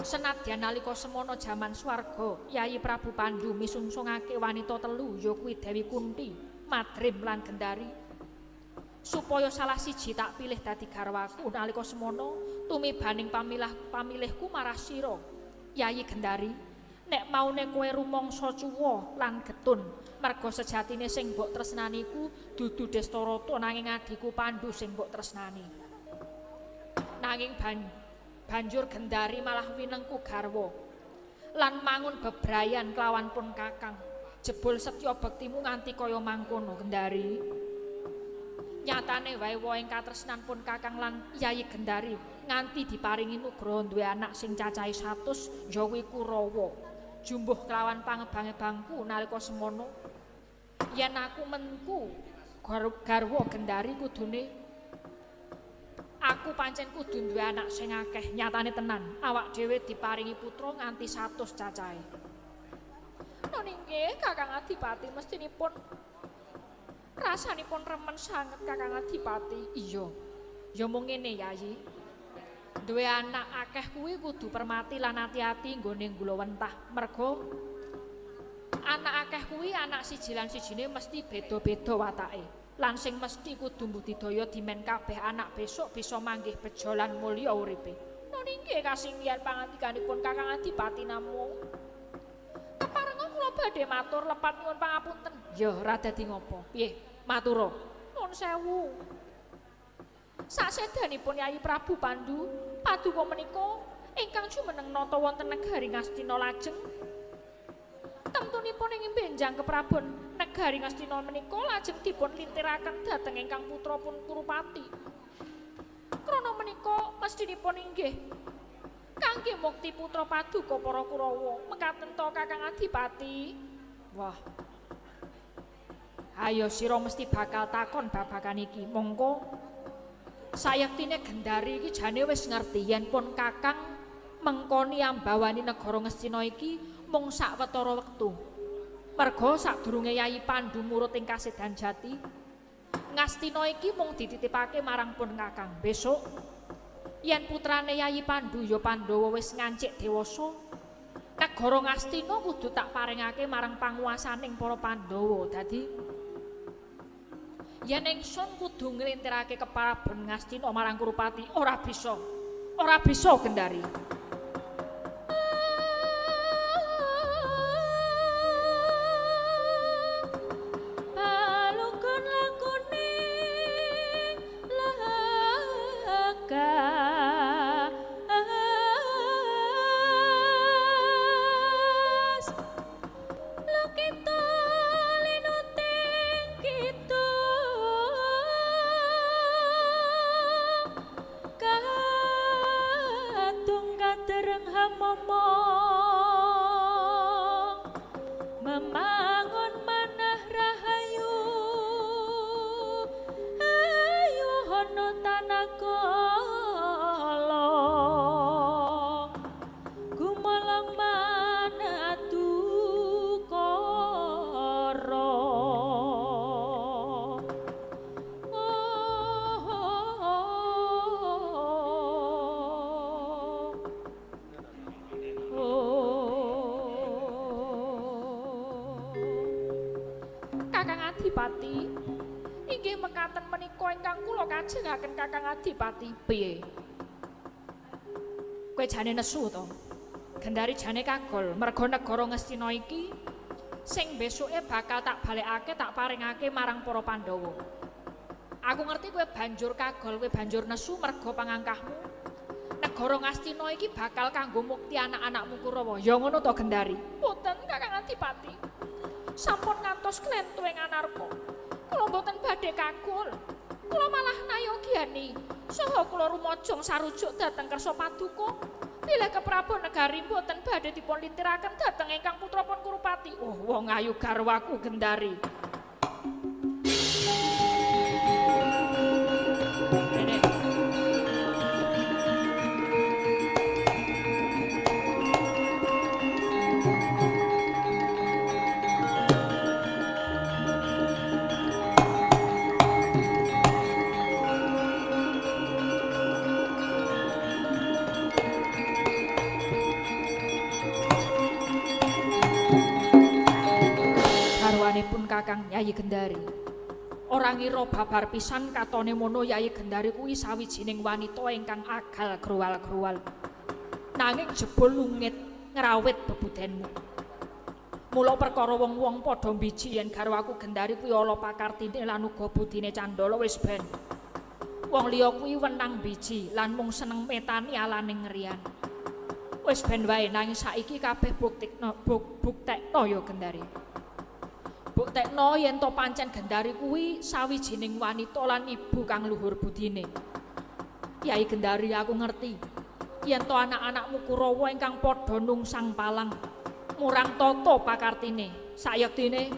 Senadyan nalika semono jaman swarga, Yayi Prabu Pandu misungsungake wanita telu ya kuwi Dewi Kunti, Madrim lan Gendari. Supaya salah siji tak pilih dadi garwaku nalika semono tumibaning pamilihku marah sira Yayi Gendari. Nek maune kowe rumangsa cuwa lan getun merga sejatine sing mbok tresnani iku dudu Destarata nanging adhiku Pandu sing mbok tresnani. Nanging banjur Gendari malah winengku garwa lan mangun bebrayan kelawan pun Kakang. Jebul setya bektimu nganti kaya mangkono Gendari. Nyatane wae wae ing katresnan pun Kakang lan Yayi Gendari nganti diparingi nugraha duwe anak sing cacahe 100 ya kuwi Kurawa. Jumbuh kelawan pangebang-ebangku nalika semono yen aku mengku garwa Gendari kudune aku pancen kudu duwe anak sing akeh. Nyatane tenan awak dhewe diparingi putra nganti 100 cacahe. Nun inggih Kakang Adipati mestinipun rasanipun remen sanget Kakang Adipati. Iya. Ya mung ngene Yayi. Duwe anak akeh kuwi kudu permati lan ati-ati nggone nggulawentah. Merga anak akeh kuwi anak siji lan sijine mesti beda-beda watake. Lan sing mesti kudu mbudidaya dimen kabeh anak besok bisa manggih bejo lan mulya uripe. Nun inggih kasinggihan pangandikanipun Kakang Adipati namung keparenga kula badhe matur lepat nyuwun pangapunten. Ya ora dadi ngopo. Piye? Matura. Nuwun sewu. Sasedanipun Yayi Prabu Pandu, paduka menika ingkang jumeneng nata wonten negari Ngastina lajeng. Temtunipun ing benjang keprabon negari Ngastina menika lajeng dipun lintiraken dhateng ingkang putra pun Kurupati. Krana menika mestinipun inggih kangge mukti putra paduka para Kurawa. Mekaten to Kakang Adipati. Wah. Ayo sira mesti bakal takon babagan iki. Mongko sayektine Gendari iki jane wis ngerti yen pun Kakang mengkoni ambawani negara Ngastina iki mung sawetara wektu. Merga sadurunge Yayi Pandu murut ing kasedan jati, Ngastina iki mung dititipake marang pun Kakang. Besok yen putrane Yayi Pandu ya Pandhawa wis ngancik dewasa, negara Ngastina kudu tak paringake marang panguwasaning para Pandhawa. Dadi Yen ingsun kudu nglintirake keprabon Ngastina marang Kurupati, ora bisa. Ora bisa Gendari. Palukon lakone laga memangun manah rahayu ayu hono tanakala gumeleng manatu kara. Kakang Adipati, inggih mekaten menika ingkang kula kajengaken Kakang Adipati. Piye? Kowe jane nesu to? Gendari jane kagol merga negara Ngastina iki sing besuke bakal tak balekake, tak paringake marang para Pandhawa. Aku ngerti kowe banjur kagol, kowe banjur nesu merga pangangkahmu. Negara Ngastina iki bakal kanggo mukti anak-anakmu Kurawa. Ya ngono to Gendari? Mboten Kakang Adipati. Sampun ngantos klentu ing anarka. Kula mboten badhe kagol. Kula malah nayogyani saha kula rumajang sarujuk dhateng kersa paduka. Bilih keprabon negari mboten badhe dipun lintiraken dhateng ingkang putrapun Kurupati. Oh, wong ayu garwaku Gendari. Pun Kakang Yayi Gendari. Ora ngira babar pisan katone mono Yayi Gendari kuwi sawijining wanita ingkang agal growal-growal. Nanging jebul lungit ngrawit bebudenmu. Mula perkara wong-wong padha mbiji yen garwaku Gendari kuwi ala pakartine lan uga budine candala wis ben. Wong liya kuwi wenang mbiji lan mung seneng metani alaning ngrian. Wis ben wae nanging saiki kabeh buktekno buktekno ya Gendari. Buktekno yen to pancen Gendari kuwi sawijining wanita lan ibu kang luhur budine. Yai Gendari, aku ngerti yen to anak-anakmu Kurawa ingkang padha nungsang palang murang tata pakartine. Sayektine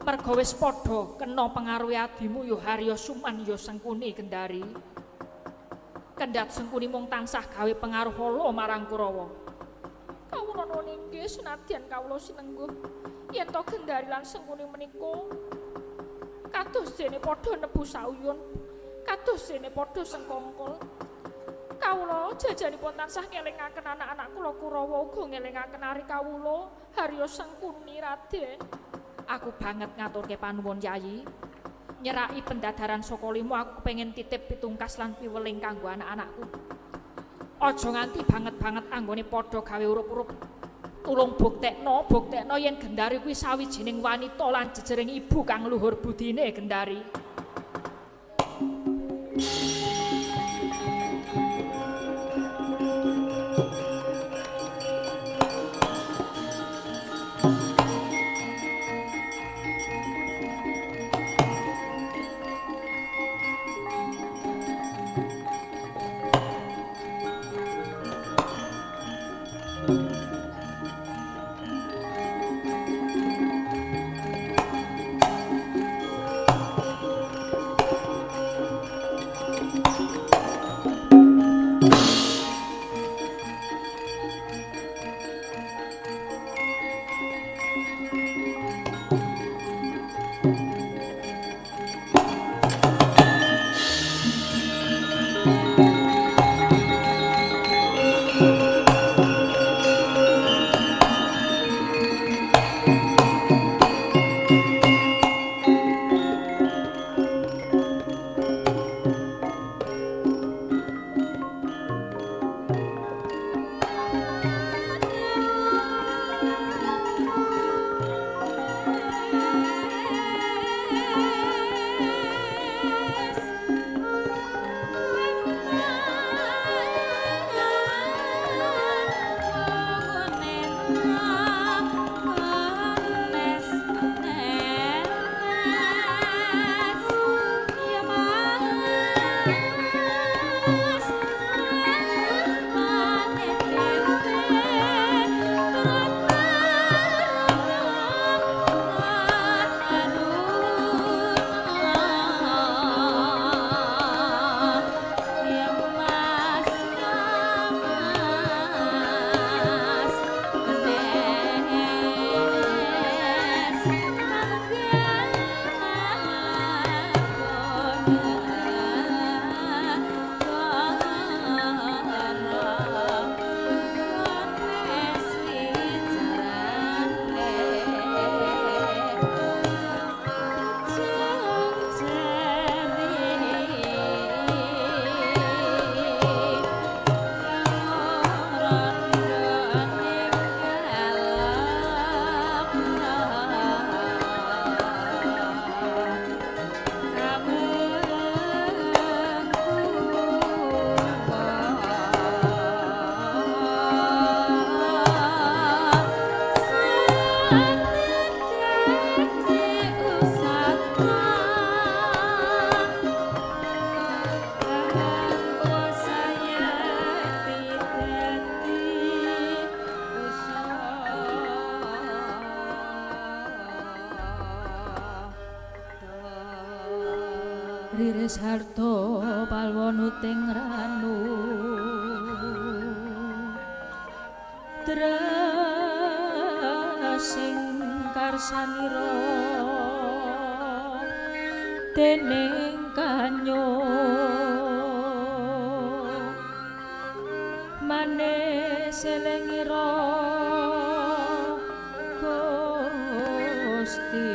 merga wis padha kena pengaruhe adimu ya Harya Suman ya Sengkuni Gendari. Kendhat Sengkuni mung tansah gawe pengaruh ala marang Kurawa. Kawula nuwun inggih senadyan kawula sinengguh yen to Gendari lan Sengkuni menika kados dene padha nebu sauyun, kados dene padha sengkongkol. Kawula jajanipun tansah ngelingaken anak-anak kula Kurawa uga ngelingaken ari kawula Harya Sengkuni Raden. Aku banget ngaturke panuwun Yayi. Nyeraki pendadaran saka limo aku kepengin titip pitungkas lan piweling kanggo anak-anakku. Aja nganti banget-banget anggone padha gawe urup-urup. Tulung buktekno, buktekno yen Gendari kuwi sawijining wanita lan jejering ibu kang luhur budine Gendari. Riris harta palwonuting ranu Drasing karsanira dening kanyo manis elengira Gusti.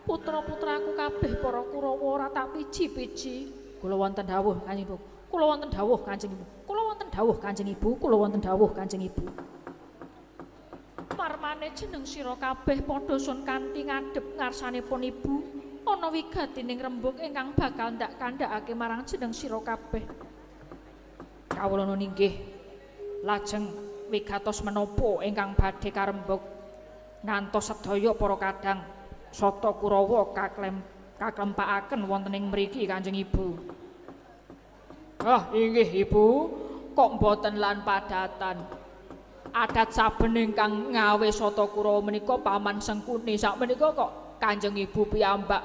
Putra-putraku kabeh para Kurawa ora tak piji-piji. Kula wonten dawuh Kanjeng Ibu. Kula wonten dawuh Kanjeng Ibu. Kula wonten dawuh Kanjeng Ibu. Kula wonten dawuh Kanjeng Ibu. Marmane jeneng sira kabeh padha sun kanthi ngadhep ngarsanipun Ibu. Ana wigatining rembug ingkang bakal ndak kandhakake marang jeneng sira kabeh. Kawula nun inggih lajeng wigatos menapa ingkang badhe karembug ngantos sedaya para kadang Sata Kurawa kaklempakaken wonten ing mriki Kanjeng Ibu. Ah inggih Ibu, kok mboten lan padatan. Adat saben ingkang ngawe Sata Kurawa menika Paman Sengkuni sakmenika kok Kanjeng Ibu piyambak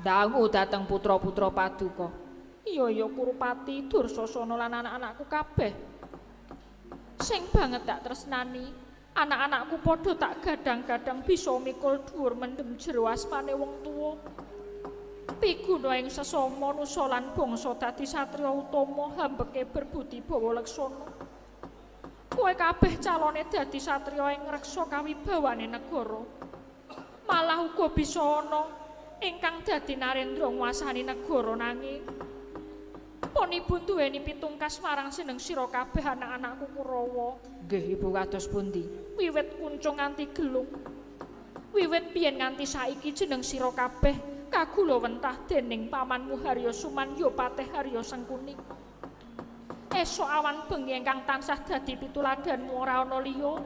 dangu dhateng putra-putra paduka. Iya ya Kurupati, Dursasana lan anak-anakku kabeh. Sing banget tak tresnani. Anak-anakku padha tak gadang-gadang bisa mikul dhuwur mendem jero asmane wong tuwa. Piguna ing sesama nusa lan bangsa dadi satriya utama hambeke berbudi bawa leksana. Kowe kabeh calone dadi satriya ing ngreksa kawibawane negara. Malah uga bisa ana ingkang dadi narendra nguasani negara nanging pun ibu duweni pitungkas marang seneng sira kabeh anak-anakku Kurawa. Nggih Ibu kados pundi? Wiwit kuncung nganti gelung. Wiwit biyen nganti saiki jeneng sira kabeh kagula wentah dening pamanmu Harya Suman ya Patih Harya Sengkuni. Esuk awan bengi ingkang tansah dadi pituladanmu ora ana liya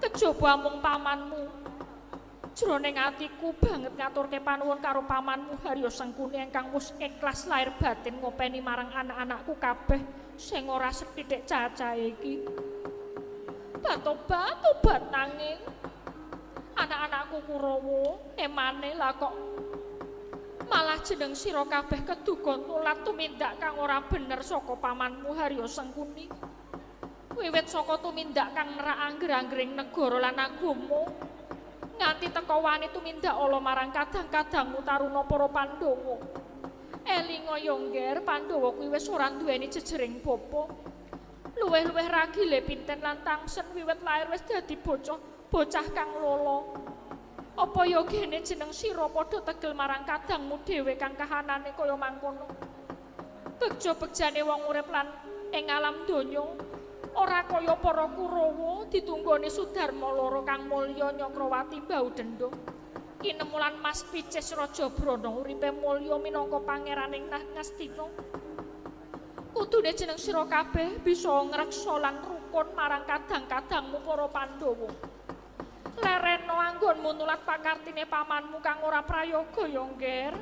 kejaba amung pamanmu. Jroning atiku banget ngaturke panuwun karo pamanmu Harya Sengkuni ingkang wis ikhlas lahir batin ngopeni marang anak-anakku kabeh sing ora sethithik cacahe iki. Batobat tobat nanging anak-anakku Kurawa emane lah kok malah jeneng sira kabeh keduga nulat tumindak kang ora bener saka pamanmu Harya Sengkuni. Wiwit saka tumindak kang nerak angger-anggering negara lan agama nganti teka wani tumindak ala marang kadang-kadangmu taruna para Pandhawa. Elinga ya ngger, Pandhawa kuwi wis ora duweni jejering bapa. Luwih-luwih ragile pinten lan tangsen wiwit lair wis dadi bocah kang lolo. Apa ya gene jeneng sira padha tegel marang kadangmu dhewe kang kahanane kaya mangkono. Begja-begjane wong urip lan ing alam donya ora kaya para Kurawa ditunggoni Sudarma loro kang mulya Nyakrawati mbau dendha. Kinemulan Mas Picis Raja Brana uripe mulya minangka pangeraning Ngastina. Kudune jeneng sira kabeh bisa ngreksa lan rukun marang kadang-kadangmu para Pandhawa. Lereno anggonmu nulat pakartine pamanmu kang ora prayoga ya ngger.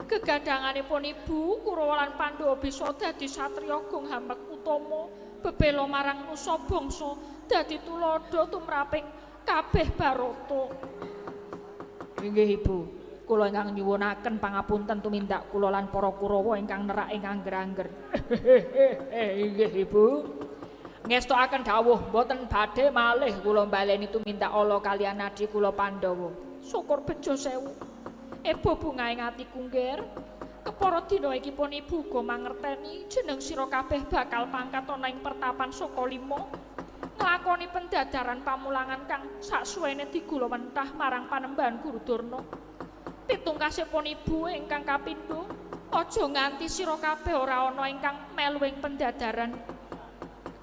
Gegadanganipun ibu Kurawa lan Pandhawa bisa dadi satriya gung hambek utama bebela marang nusa bangsa dadi tuladha tumraping kabeh barata. Inggih Ibu, kula ingkang nyuwunaken pangapunten tumindak kula lan para Kurawa ingkang nerak ing angger-angger. Inggih Ibu. Ngestokaken dawuh mboten badhe malih kula baleni tumindak ala kaliyan adi kula Pandhawa. Syukur bejo sewu. Ebo bungahe atiku ngger. Kepara dina iki pun ibu uga mangerteni jeneng sira kabeh bakal pangkat ana ing pertapan Sukalima nglakoni pendadaran pamulangan kang saksuwene digula mentah marang Panembahan Guru Durna. Pitungkasipun ibu ingkang kapindho, aja nganti sira kabeh ora ana ingkang melu ing pendadaran.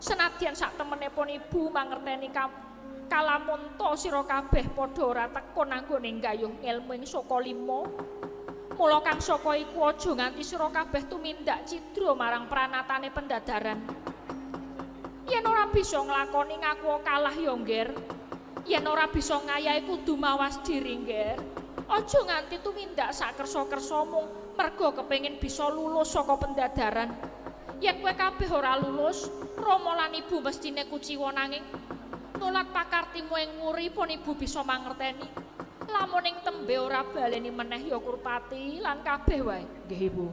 Senadyan saktemenipun ibu mangerteni kalamunta sira kabeh padha ora tekun anggone nggayuh ngelmu ing Sukalima. Mula kang saka iku aja nganti sira kabeh tumindak cidra marang pranatane pendadaran. Yen ora bisa nglakoni ngaku kalah ya ngger. Yen ora bisa ngayahi kudu mawas diri ngger. Aja nganti tumindak sakersa-kersa mung merga kepengin bisa lulus saka pendadaran. Yen kowe kabeh ora lulus, Rama lan Ibu mestine kuciwa nanging nulat pakartimu ing nguri pun Ibu bisa mangerteni. Lamun ing tembe ora baleni meneh ya Kurpati lan kabeh wae. Nggih Ibu.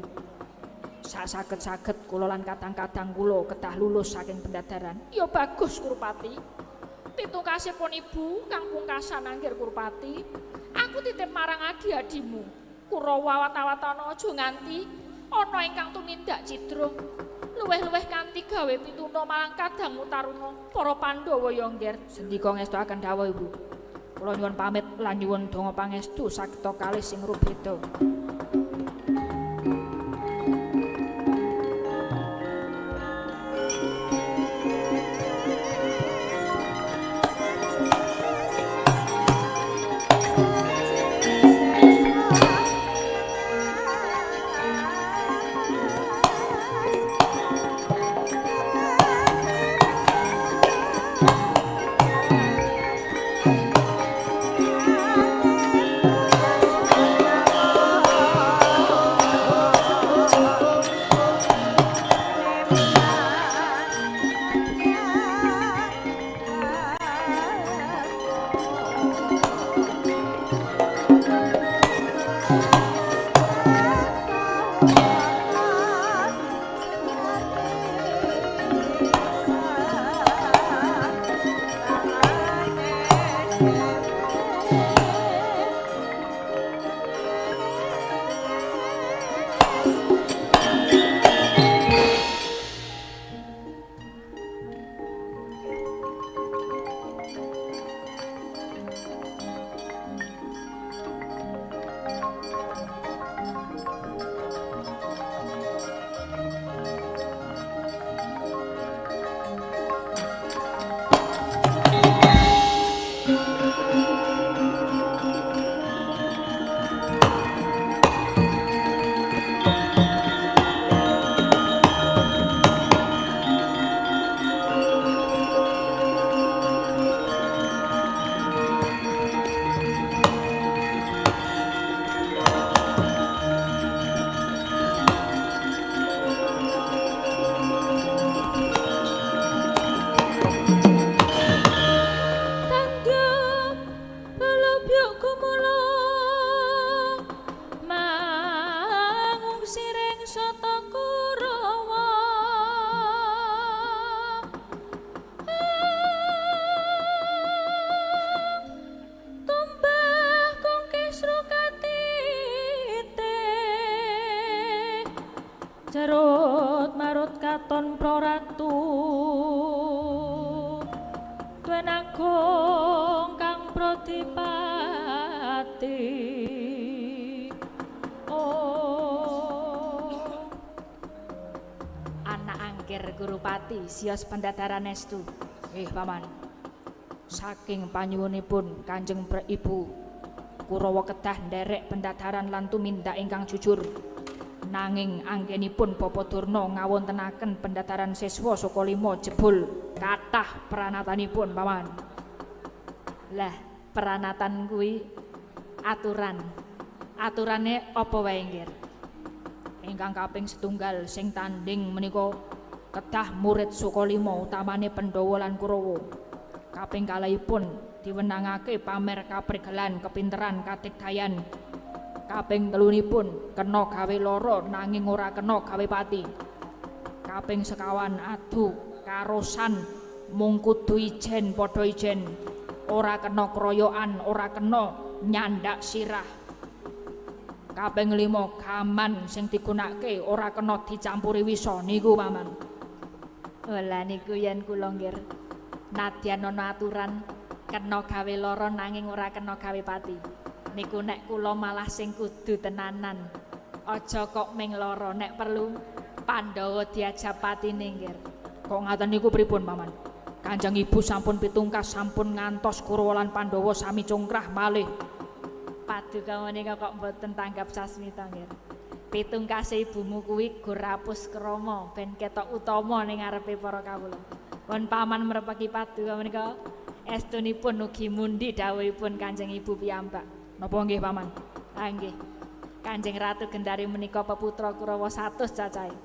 Sak-saged-saged kula lan kadang-kadang kula kedah lulus saking pendadaran. Ya bagus Kurpati. Pitungkasipun Ibu kang pungkasan anggir Kurpati, aku titip marang adi-adimu. Kurawa awat-awatana aja nganti ana ingkang tumindak cidra. Luwih-luwih kanthi gawe pituna marang kadangmu taruna para Pandhawa ya ngger. Sendika ngestokaken dawuh Ibu. Kula nyuwun pamit lan nyuwun donga pangestu sageta kalih sing rubeda. Jarut marut katon proratu Tuen agung kang prodipati. Oh anak angkir Gurupati sios pendadaran estu. Paman, saking panyuwunipun Kanjeng Ibu Kurawa kedah nderek pendadaran lan tumindak ingkang jujur. Nanging anggenipun Bapa Durna ngawontenaken pendadaran siswa saka lima jebul kathah pranatanipun paman. Lah pranatan kuwi aturan. Aturane apa wae nggih? Ingkang kaping setunggal sing tandhing menika kedah murid saka lima utamane Pandhawa lan Kurawa. Kaping kalihipun diwenangake pamer kaprigelan kepinteran kadigdayan. Kaping telunipun kena gawe lara nanging ora kena gawe pati. Kaping sekawan adu karosan mung kudu ijen padha ijen, ora kena kroyokan, ora kena nyandak sirah. Kaping lima gaman sing digunakake ora kena dicampuri wisa niku paman. Lah niku yen kula nggih nadyan ana aturan kena gawe lara nanging ora kena gawe pati. Niku nek kula malah sing kudu tenanan. Aja kok ming lara, nek perlu Pandhawa diajak patine nggih. Kok ngaten niku pripun paman? Kanjeng Ibu sampun pitungkas sampun ngantos Kurawa lan Pandhawa sami congkrah malih. Paduka menika kok mboten tanggap sasmita nggih. Pitungkase ibumu kuwi gur rapus krama ben ketok utama ning ngarepe para kawula. Pun paman mrepeki paduka menika estunipun ugi mundi dawuhipun Kanjeng Ibu piyambak. Napa nggih paman? Ah nggih. Kanjeng Ratu Gendari menika peputra Kurawa 100 cacahe.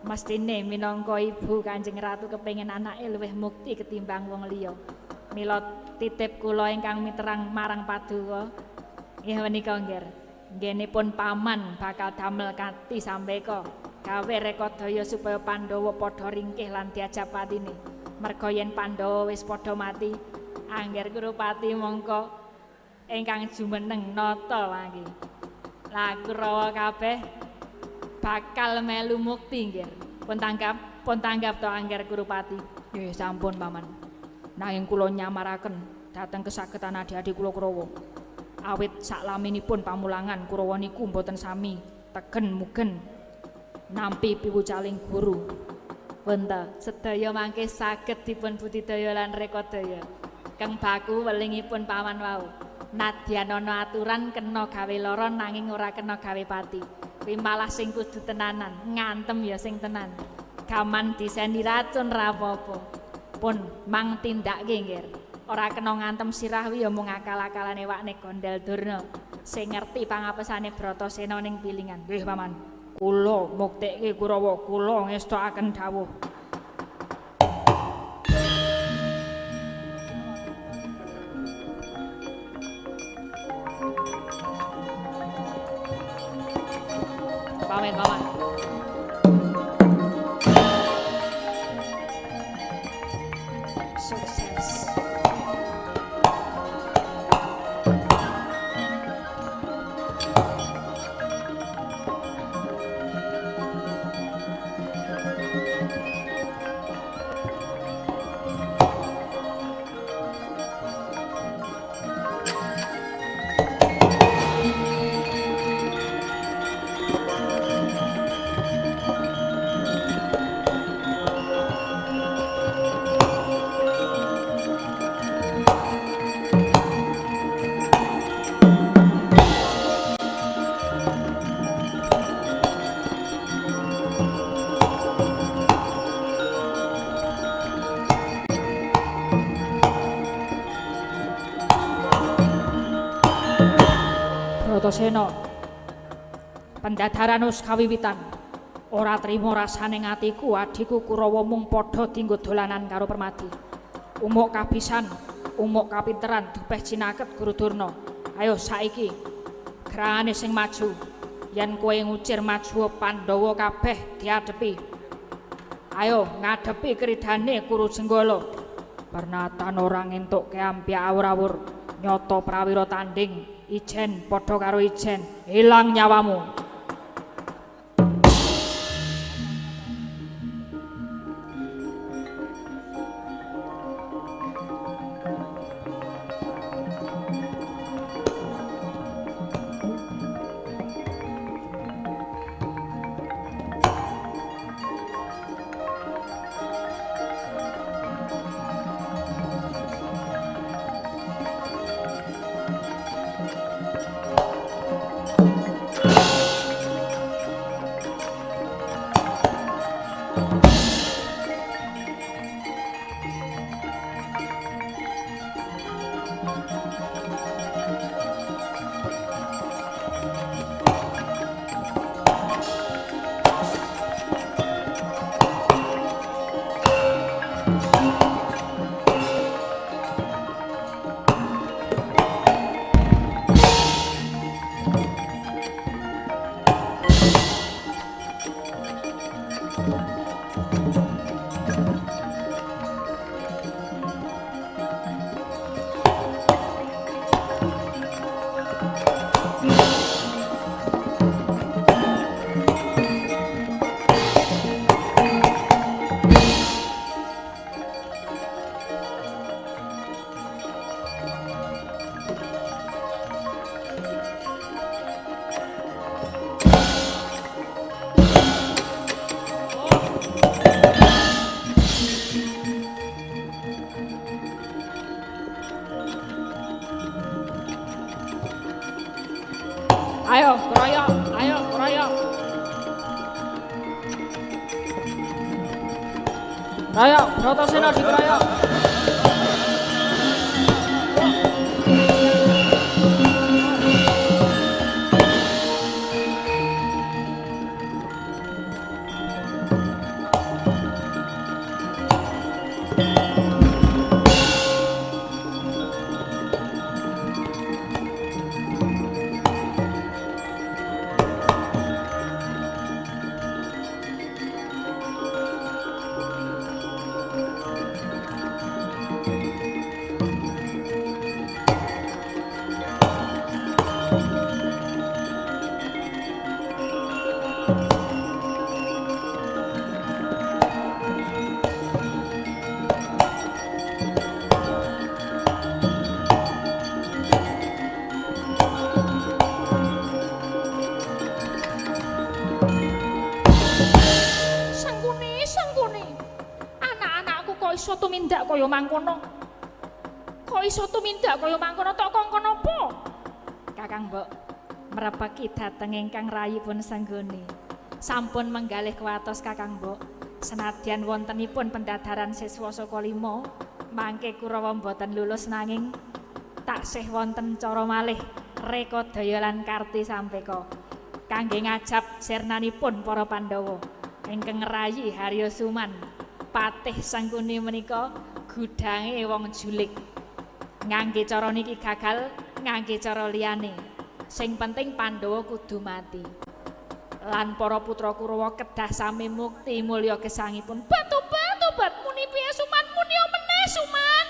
Mestine minangka ibu Kanjeng Ratu kepengin anake luwih mukti ketimbang wong liya. Mila titip kula ingkang miterang marang paduka nggih menika nggih. Nggenipun paman bakal damel kati sampeka gawe rekodaya supaya Pandhawa padha ringkih lan diajab patine. Merga yen Pandhawa wis padha mati, Angger Kurupati mongko ingkang jumeneng nata mangke. Lah Kurawa kabeh bakal melu mukti nggih. Pun tanggap to Angger Kurupati. Nggih sampun paman. Nanging kula nyamaraken dhateng kesagetan adi-adi kula Kurawa. Awit saklaminipun pamulangan Kurawa niku mboten sami tegen mugen nampi piwucaling guru. Wonten sedaya mangke saged dipun budidaya lan rekodaya. Keng baku welingipun paman wau. Nadyan ana aturan kena gawe lara nanging ora kena gawe pati. Kuwi malah sing kudu tenanan, ngantem ya sing tenan. Gaman diseni racun ra apa-apa. Pun mang tindake nggih. Ora kena ngantem sirah wi ya mung akal-akalane wakne Gondel Durna. Sing ngerti pangapesane Bratasena ning pilingan. Nggih paman. Kula muktekke Kurawa, kula ngestokaken dawuh. Pamit paman. Sukses. Bratasena, pendadaran wis kawiwitan. Ora trimo rasane atiku adhiku Kurawa mung padha dienggo dolanan karo Permadi. Umuk kabisan, umuk kapinteran dupeh cinaket Guru Durna. Ayo saiki gerahane sing maju. Yen kowe ngucir maju Pandhawa kabeh diadepi. Ayo ngadepi kridane Kuru Jenggala. Pernatan ora ngentukke ampyak awur-awur, nyata prawira tanding. Ijen padha karo ijen, ilang nyawamu. Ayo keroyok, ayo keroyok. Royok, Bratasena dikeroyok. Iso tumindak kaya mangkono? Kok iso tumindak kaya mangkono tok kongkon apa? Kakang Mbok mrepeki dhateng ingkang rayipun Sengguni. Sampun menggalih kuwatos Kakang Mbok. Senadyan wontenipun pendadaran siswa saka 5, mangke Kurawa mboten lulus nanging taksih wonten cara malih Rekodaya lan Karti Sampeka kangge ngajab sirnanipun para Pandhawa ingkang ngrayi Harya Suman. Patih Sangkuni menika gudange wong julik. Ngangge cara niki gagal, ngangge cara liyane. Sing penting Pandhawa kudu mati. Lan para putra Kurawa kedah sami mukti mulya gesangipun. Batobat tobat muni piye Suman, muni meneh Suman.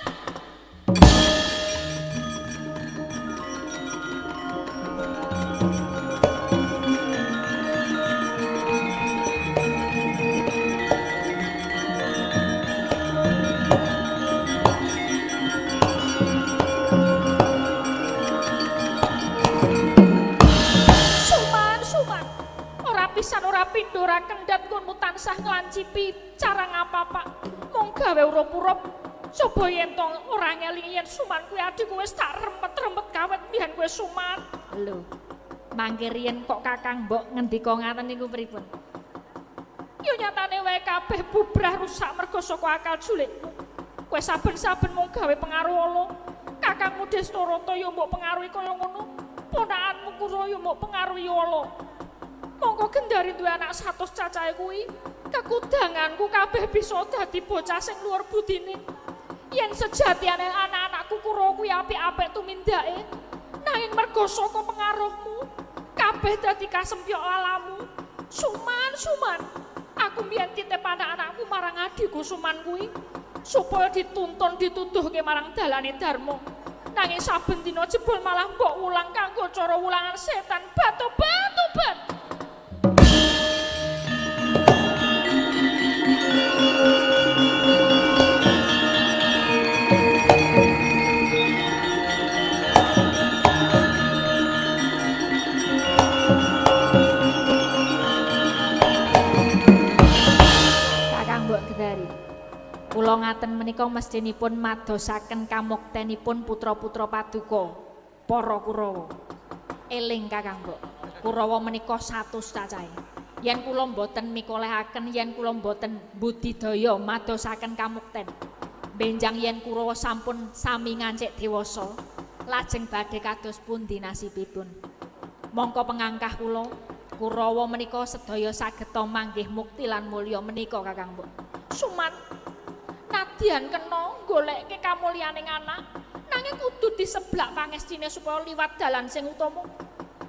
Ora kendhat nggonmu tansah nglancipi cara ngapa-apa mung gawe urup-urup. Coba yen to ora ngelingi yen Suman kuwi adikku wis tak remet-remet kawet mbiyen kowe Suman. Lho, mangke riyen kok Kakang Mbok ngendika ngaten niku pripun? Yo nyatane wae kabeh bubrah rusak mergo saka akal julikmu. Kowe saben-saben mung gawe pengaruh ala. Kakangmu Destarata yo mbok pengaruhi kaya ngono. Ponakanmu Kura yo mbok pengaruhi ala. Mongko Gendari duwe anak 100 cacahe kuwi, kekudanganku kabeh bisa dadi bocah sing luhur budine. Yen sejatiane anak-anakku Kurawa kuwi apik-apik tumindake, nanging mergo saka pengaruhmu, kabeh dadi kasempyok alamu. Suman, Suman, aku mbiyen titip anak-anakku marang adhiku Suman kuwi supaya dituntun dituduhke marang dalane dharma. Nanging saben dina jebul malah mbok wulang kanggo cara wulangan setan. Batobat, tobat. Kula ngaten menika mestinipun madosaken kamuktenipun putra-putra paduka para Kurawa. Eling Kakang Mbok, Kurawa menika 100 cacahe. Yen kula mboten mikolehaken, yen kula mboten budidaya madosaken kamukten, benjang yen Kurawa sampun sami ngancik dewasa, lajeng badhe kados pundi nasibipun. Mongko pengangkah kula, Kurawa menika sedaya sageta manggih mukti lan mulya menika Kakang Mbok. Suman, nadyan kena golekke kamulyaning anak, nanging kudu diseblak pangestine supaya liwat dalan sing utama.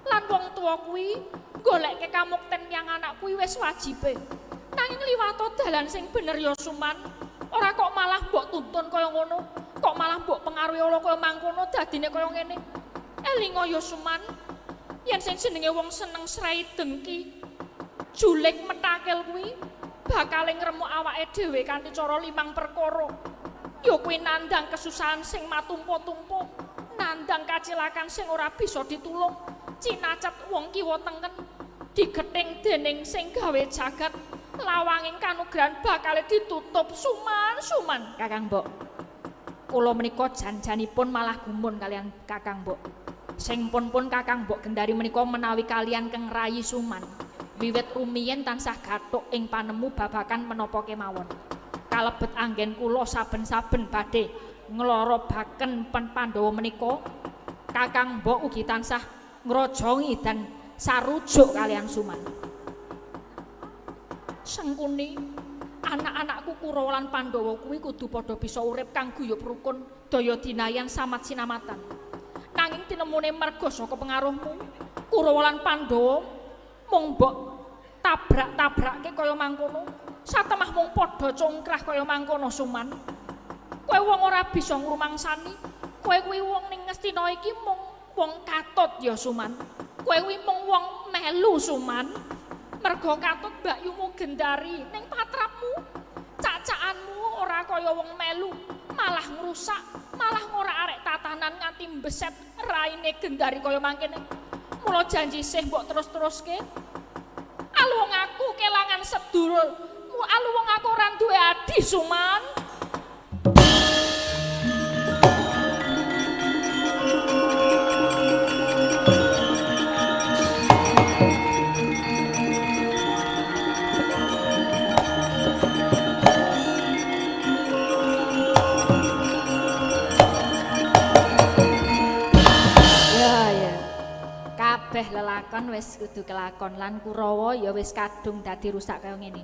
Lan wong tuwa kuwi golekke kamukten yang anak kuwi wis wajibe. Nanging liwato dalan sing bener ya Suman. Ora kok malah mbok tuntun kaya ngono, kok malah mbok pengaruhi ala kaya mangkono dadine kaya ngene. Elinga ya Suman, yen sing jenenge wong seneng srai dengki, julik metakel kuwi bakal ngremuk awake dhewe kanthi cara limang perkara. Ya kuwi nandang kesusahan sing matumpa-tumpa, nandang kacilakan sing ora bisa ditulung, cinacet wong kiwa tengen, digething dening sing gawe jagat, lawanging kanugrahan bakal ditutup. Suman, Suman. Kakang Mbok, kula menika jan-janipun malah gumun kalian Kakang Mbok. Sing pun-pun Kakang Mbok Gendari menika menawi kalian keng rayi Suman. Wiwit rumiyin tansah gathuk ing panemu babakan menapa kemawon. Kalebet anggen kula saben-saben badhe nglorobaken Pandhawa menika, Kakang Mbok ugi tansah ngrojongi dan sarujuk kalian Suman. Sengkuni, anak-anakku Kurawa lan Pandhawa kuwi kudu padha bisa urip kang guyub rukun daya dinayan samat sinamatan. Nanging tinemune merga saka pengaruhmu, Kurawa lan Pandhawa mung mbok tabrak-tabrake kaya mangkono, satemah mung padha congkrah kaya mangkono Suman. Kowe wong ora bisa ngrumangsani, kowe kuwi wong ning Ngastina iki mung wong katut ya Suman. Kowe kuwi mung wong melu Suman. Merga katut mbakyumu Gendari ning patrapmu, cacakanmu ora kaya wong melu, malah ngrusak, malah ngorak-arek tatanan nganti mbeset raine Gendari kaya mangkene. Mula janji sih mbok terus-teruske. Aluwung aku kelangan sedulur, aluwung aku ora duwe adi Suman. Kabeh lelakon wis kudu kelakon lan Kurawa ya wis kadung dadi rusak kaya ngene.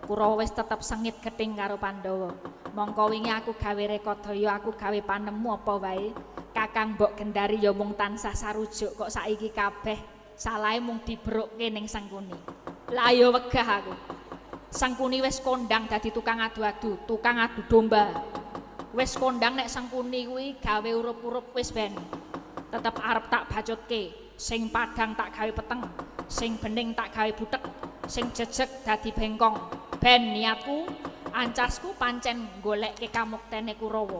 Kurawa wis tetep sengit gething karo Pandhawa. Mongko wingi aku gawe rekodaya, aku gawe panemu apa wae. Kakang Mbok Gendari ya mung tansah sarujuk kok saiki kabeh salahe mung dibrukke ning Sangkuni. Lah ya wegah aku. Sangkuni wis kondang dadi tukang adu-adu, tukang adu domba. Wis kondang nek Sangkuni kuwi gawe urup-urup wis ben. Tetep arep tak bacutke. Sing padang tak gawe peteng, sing bening tak gawe butek, sing jejeg dadi bengkong. Ben niatku, ancasku pancen golekke kamuktene Kurawa.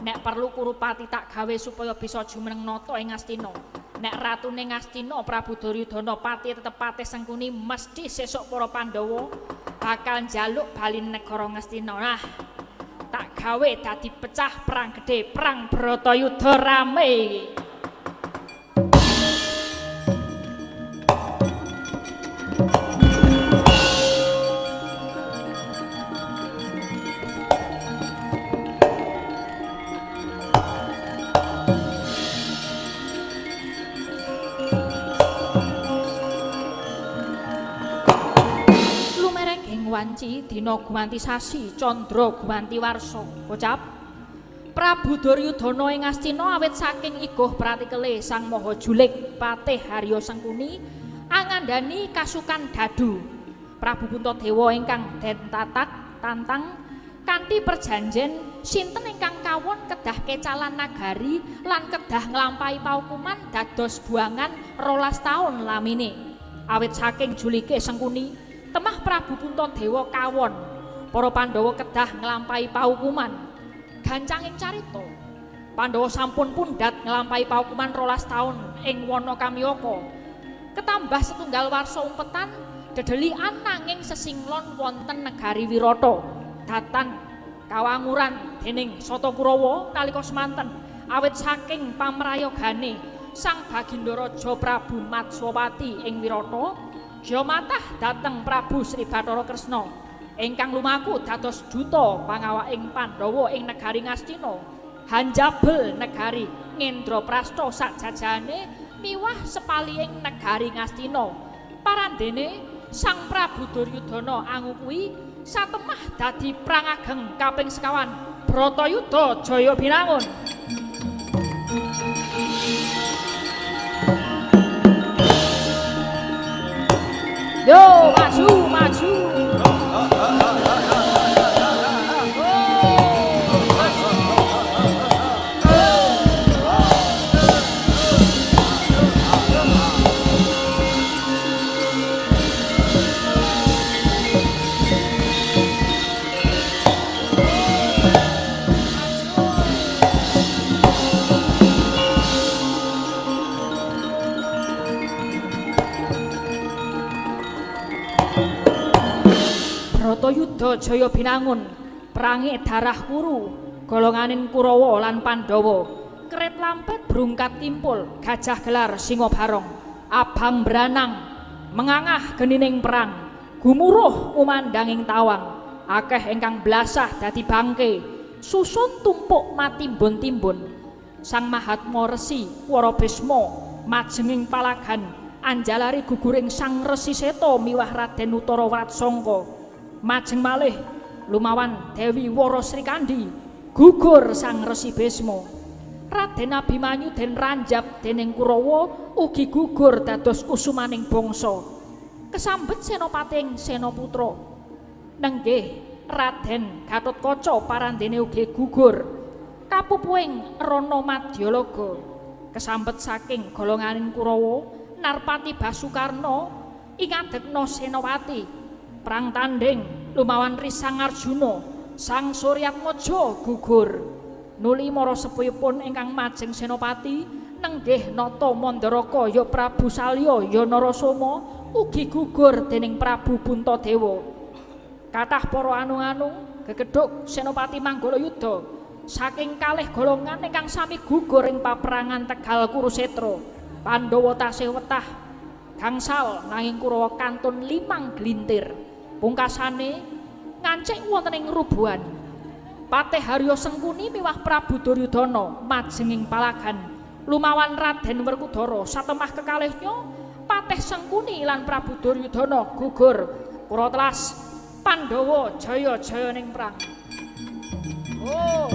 Nek perlu Kurupati tak gawe supaya bisa jumeneng nata ing Ngastina. Nek ratune Ngastina Prabu Duryudana pati tetep patih Sengkuni, mesti sesuk para Pandhawa bakal njaluk bali negara Ngastina. Nah, tak gawe dadi pecah perang gedhe, perang Bratayuda rame iki. Wanci dina gumanti sasi candra gumanti warsa kocap Prabu Duryudana ing Ngastina awit saking iguh pratikele Sang Maha Julik Patih Harya Sengkuni angandhani kasukan dadu Prabu Puntadewa ingkang den tatak tantang kanthi perjanjen sinten ingkang kawon kedah kecalan nagari lan kedah nglampahi paukuman dados buangan 12 taun lamine. Awit saking julike Sengkuni temah Prabu Puntadewa kawon para Pandhawa kedah nglampahi paukuman. Gancanging carita Pandhawa sampun pundhat nglampahi paukuman 12 taun ing wana Kamyaka. Ketambah setunggal warsa umpetan dedelikan nanging sesinglon wonten negari Wirata datan kawanguran dening Sata Kurawa nalika semanten awit saking pamrayogane Sang Baginda Raja Prabu Matswapati ing Wirata Jamatah dateng Prabu Sri Bathara Kresna ingkang lumaku dados duta pangawaking Pandhawa ing negari Ngastina hanjabel negari Ngendraprasta sakjajahane miwah sepalihing negari Ngastina. Parandene Sang Prabu Duryudana angukuhi satemah dadi perang ageng kaping sekawan Bratayuda Jaya Binangun. Yo, maju, maju. Bratayuda Jaya Binangun perange darah Kuru golonganin Kurawa lan Pandhawa keret lampet brungkat timpul gajah gelar singa barong abang branang mengangah genining perang gumuruh umandanging tawang akeh ingkang blasah dadi bangke susun tumpuk matimbun-timbun. Sang Mahatma Resi Wara Bisma majenging palagan anjalari guguring Sang Resi Seta miwah Raden Utara Wratsangka. Majeng malih lumawan Dewi Wara Srikandhi gugur Sang Resi Bisma. Raden Abimanyu den ranjap dening Kurawa ugi gugur dados kusumaning bangsa. Kesambet Senapating Senaputra. Nenggih Raden Gatotkaca parandene ugi gugur. Kapupuing Rana Madyalaga. Kesambet saking golonganing Kurawa Narpati Basukarna Ingadegna Senowati. Perang tanding lumawan Risang Arjuna, Sang Suryatmaja gugur. Nuli mara sepuhipun ingkang majeng senopati nenggih nata Mandaraka ya Prabu Salya ya Narasoma ugi gugur dening Prabu Puntadewa. Kathah para anung-anung gegedhug Senopati Manggalayuda saking kalih golongan ingkang sami gugur ing paperangan Tegal Kurusetra. Pandhawa tasih wetah gangsal nanging Kurawa kantun 5 glintir. Pungkasane ngancik wonten ing rubuhan. Patih Harya Sengkuni miwah Prabu Duryudana majeng ing palagan lumawan Raden Werkudara. Satemah kekalihnya Patih Sengkuni lan Prabu Duryudana gugur. Kura telas Pandhawa jaya-jaya ning perang. Oh.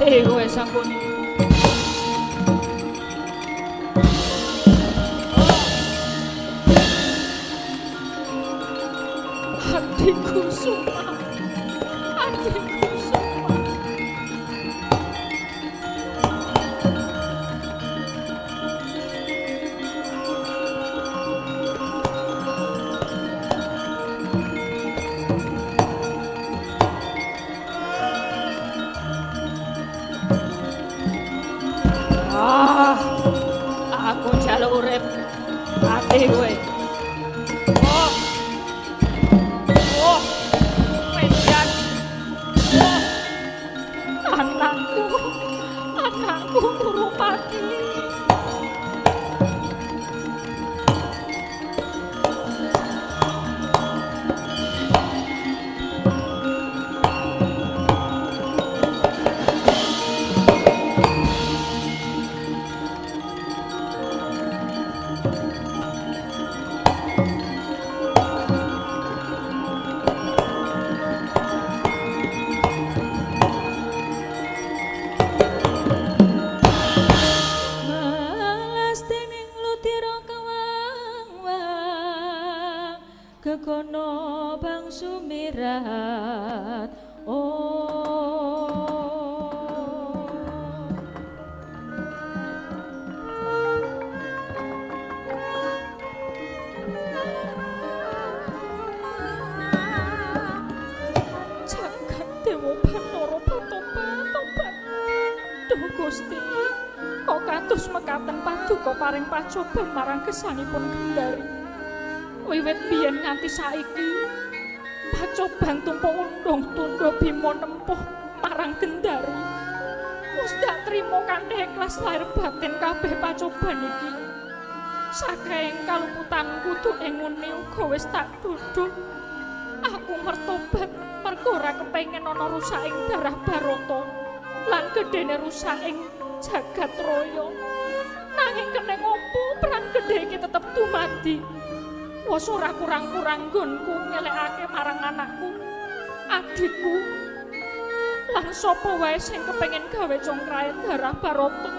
Kowe Sangkuni. Adikku Suma, adikku Suma. Aku njaluk urip mati kowe. Oh. Oh. Penjan. Oh. Anakku. Anakku Kurupati. Gegono bangsu mirat. Oh. Jagat Dewa Bathara Patobat. Duh Gusti, kok kados mekaten paduka paring pacoban marang gesanipun Gendari. Wiwit biyen nganti saiki pacoban tumpa undung tundha bima nempuh marang Gendari. Wis dak trimo kanthi ikhlas lahir batin kabeh pacoban iki. Saking kaluputan kudu ing ngene uga wis tak duduk. Aku mertobat mergo ora kepengin ana rusak ing darah Barata lan gedene rusak ing jagat raya. Nanging kene ngopo perang gedhe iki tetep dumadi. Wes ora kurang-kurang nggonku ngelekake marang anakku, adikku, lan sapa wae sing kepengin gawe congkrahe darah Barata.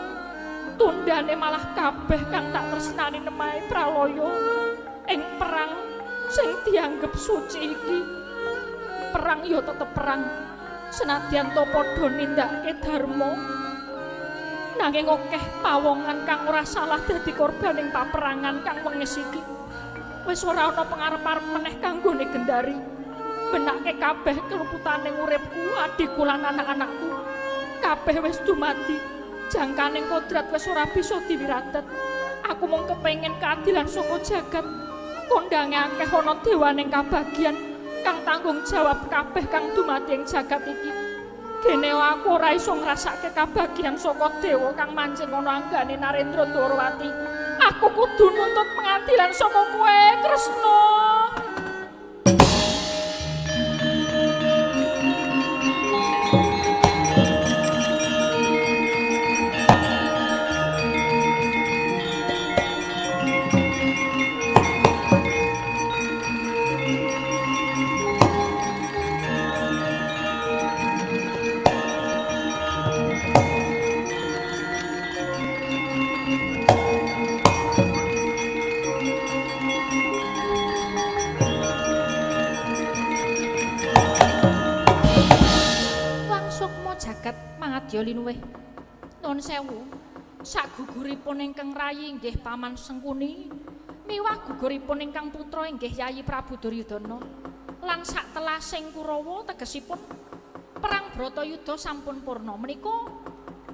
Tundane malah kabeh kang tak tresnani nemahe pralaya ing perang sing dianggep suci iki. Perang ya tetep perang, senadyan to padha nindakake dharma. Nanging akeh pawongan kang ora salah dadi korban ing paperangan kang wengis iki. Wis ora ana pengarep-arep meneh kanggone Gendari. Benake kabeh keluputane uripku, adikku lan anak-anakku. Kabeh wis dumadi. Jangkane kodrat wis ora bisa diwiratet. Aku mung kepengin keadilan saka jagat. Kondange akeh ana dewaning kabagian kang tanggung jawab kabeh kang dumadi ing jagat iki. Dene aku ora iso ngrasake kabagyan saka dewa kang manjing ana anggane Narendra Dwarawati. Aku kudu nuntut pengadilan saka kowe, Kresna. Linuwih. Nuwun sewu. Saguguripun ingkang rayi inggih Paman Sengkuni, miwah guguripun ingkang putra inggih Yayi Prabu Duryudana. Lan sak telasing Kurawa tegesipun perang Bratayuda sampun purna. Menika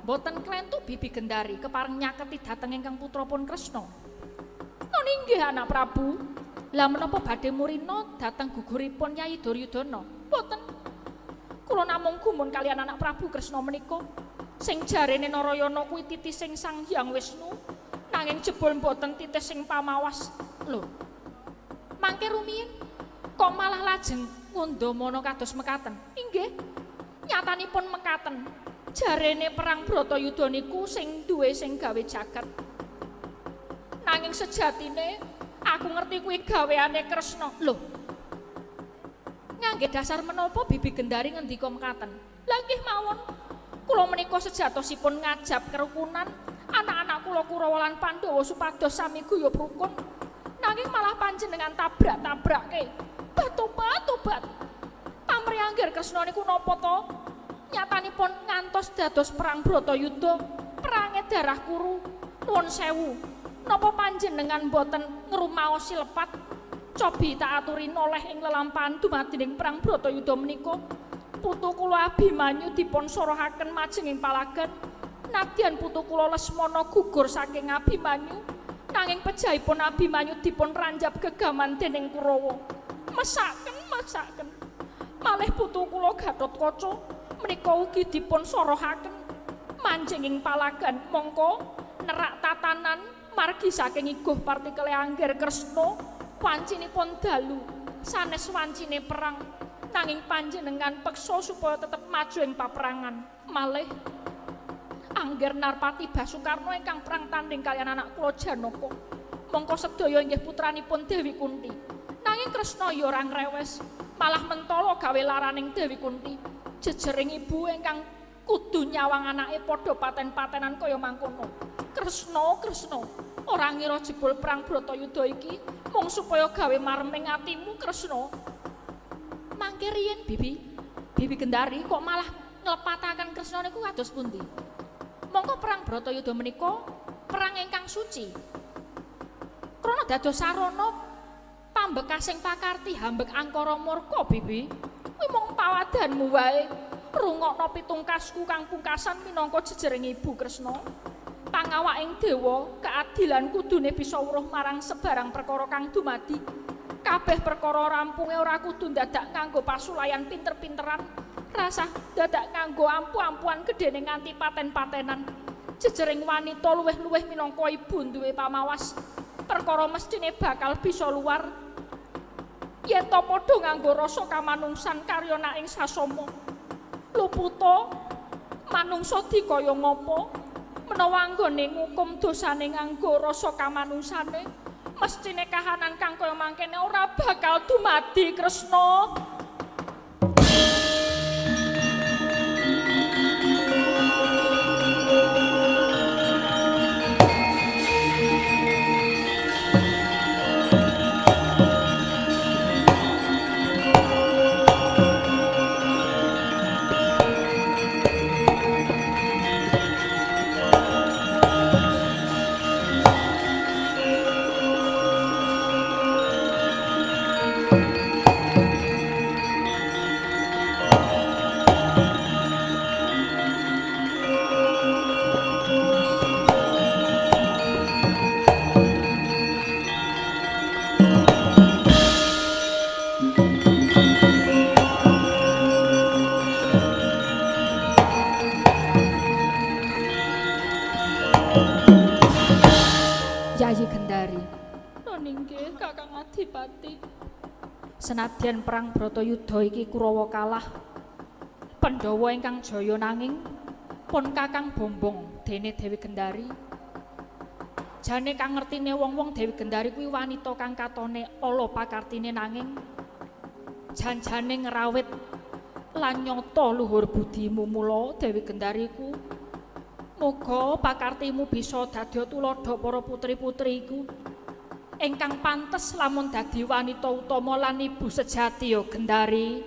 boten klentu Bibi Gendari kepareng nyaketi dhateng ingkang putrapun Kresna. Nun inggih anak Prabu. Lah menapa badhe murina dhateng guguripun Yayi Duryudana? Boten. Kula namung gumun kalian anak Prabu Kresna menika sing jarene Narayana kuwi titising Sang Hyang Wisnu nanging jebul mboten titis sing pamawas. Lho, mangke rumiyin kok malah lajeng ngundhamana kados mekaten? Inggih, nyatanipun mekaten. Jarene perang Bratayuda niku sing duwe sing gawe jagat, nanging sejatine aku ngerti kuwi gaweane Kresna. Lho, ngangge dasar menapa Bibi Gendari ngendika mekaten? Lah nggih mawon. Kula menika sejatosipun ngajab kerukunan anak-anak kula Kurawa lan Pandhawa supados sami guyub rukun. Nanging malah panjenengan tabrak-tabrake. Batobat-tobat. Pamrih angger Kresna niku napa to? Nyatanipun ngantos dados perang Bratayuda, perange darah Kuru. Nuwun sewu. Napa panjenengan boten ngrumaosi lepat? Cobi tak aturi noleh ing lelampahan dumadining perang Bratayuda menika. Putu kula Abimanyu dipun sorohaken majeng ing palagan. Nadyan putu kula Lesmana gugur saking Abimanyu, nanging pejahipun Abimanyu dipun ranjap gegaman dening Kurawa. Mesaken, mesaken. Malih putu kula Gatotkaca menika ugi dipun sorohaken manjing ing palagan. Mongko nerak tatanan margi saking iguh partikele angger Kresna. Wancinipun dalu sanes wancine perang, nanging panjenengan peksa supaya tetep maju ing paperangan. Malih angger Narpati Basukarna ingkang perang tanding kalian anak kula Janaka, mongko sedaya inggih putranipun Dewi Kunti. Nanging Kresna ya ora ngrewes, malah mentala gawe laraning Dewi Kunti. Jejering ibu ingkang kudu nyawang anake padha paten-patenan kaya mangkono. Kresna, Kresna, ora ngira jebul perang Bratayuda iki mung supaya gawe mareming atimu Kresna. Mangke riyin Bibi, Bibi Gendari kok malah nglepataken Kresna niku kados pundi? Mongko perang Bratayuda menika perang ingkang suci. Krana dados sarana pambekasing pakarti hambek angkara murka Bibi. Kuwi mung pawadanmu wae. Rungokno pitungkasku kang pungkasan minangka jejering ibu Kresna. Pangawaking dewa keadilan kudune bisa weruh marang sebarang perkara kang dumadi. Kabeh perkara rampunge ora kudu dadak nganggo pasulayan pinter-pinteran, rasah dadak nganggo ampu-ampuan gedene nganti paten-patenan. Jejering wanita luwih-luwih minangka ibu duwe pamawas, perkara mesthine bakal bisa luar. Yen to padha nganggo rasa kamanungsan karya ing sasama. Luputa manungsa dikaya ngapa? Menawa anggone ngukum dosane nganggo rasa kamanungsane, mesthine kahanan kang kaya mangkene ora bakal dumadi Kresna. Yayi Gendari. Noningge Kakang Adipati. Senadyan perang Bratayuda iki Kurawa kalah, Pandhawa ingkang jaya nanging pun Kakang bombong dene Dewi Gendari. Jane kang ngertine wong-wong Dewi Gendari kuwi wanita kang katone ala pakartine nanging janjane ngrawit lan nyata luhur budimu. Mula Dewi Gendari ku muga pakartimu bisa dadi tuladha para putri-putriku ingkang pantes lamun dadi wanita utama lan ibu sejati ya Gendari.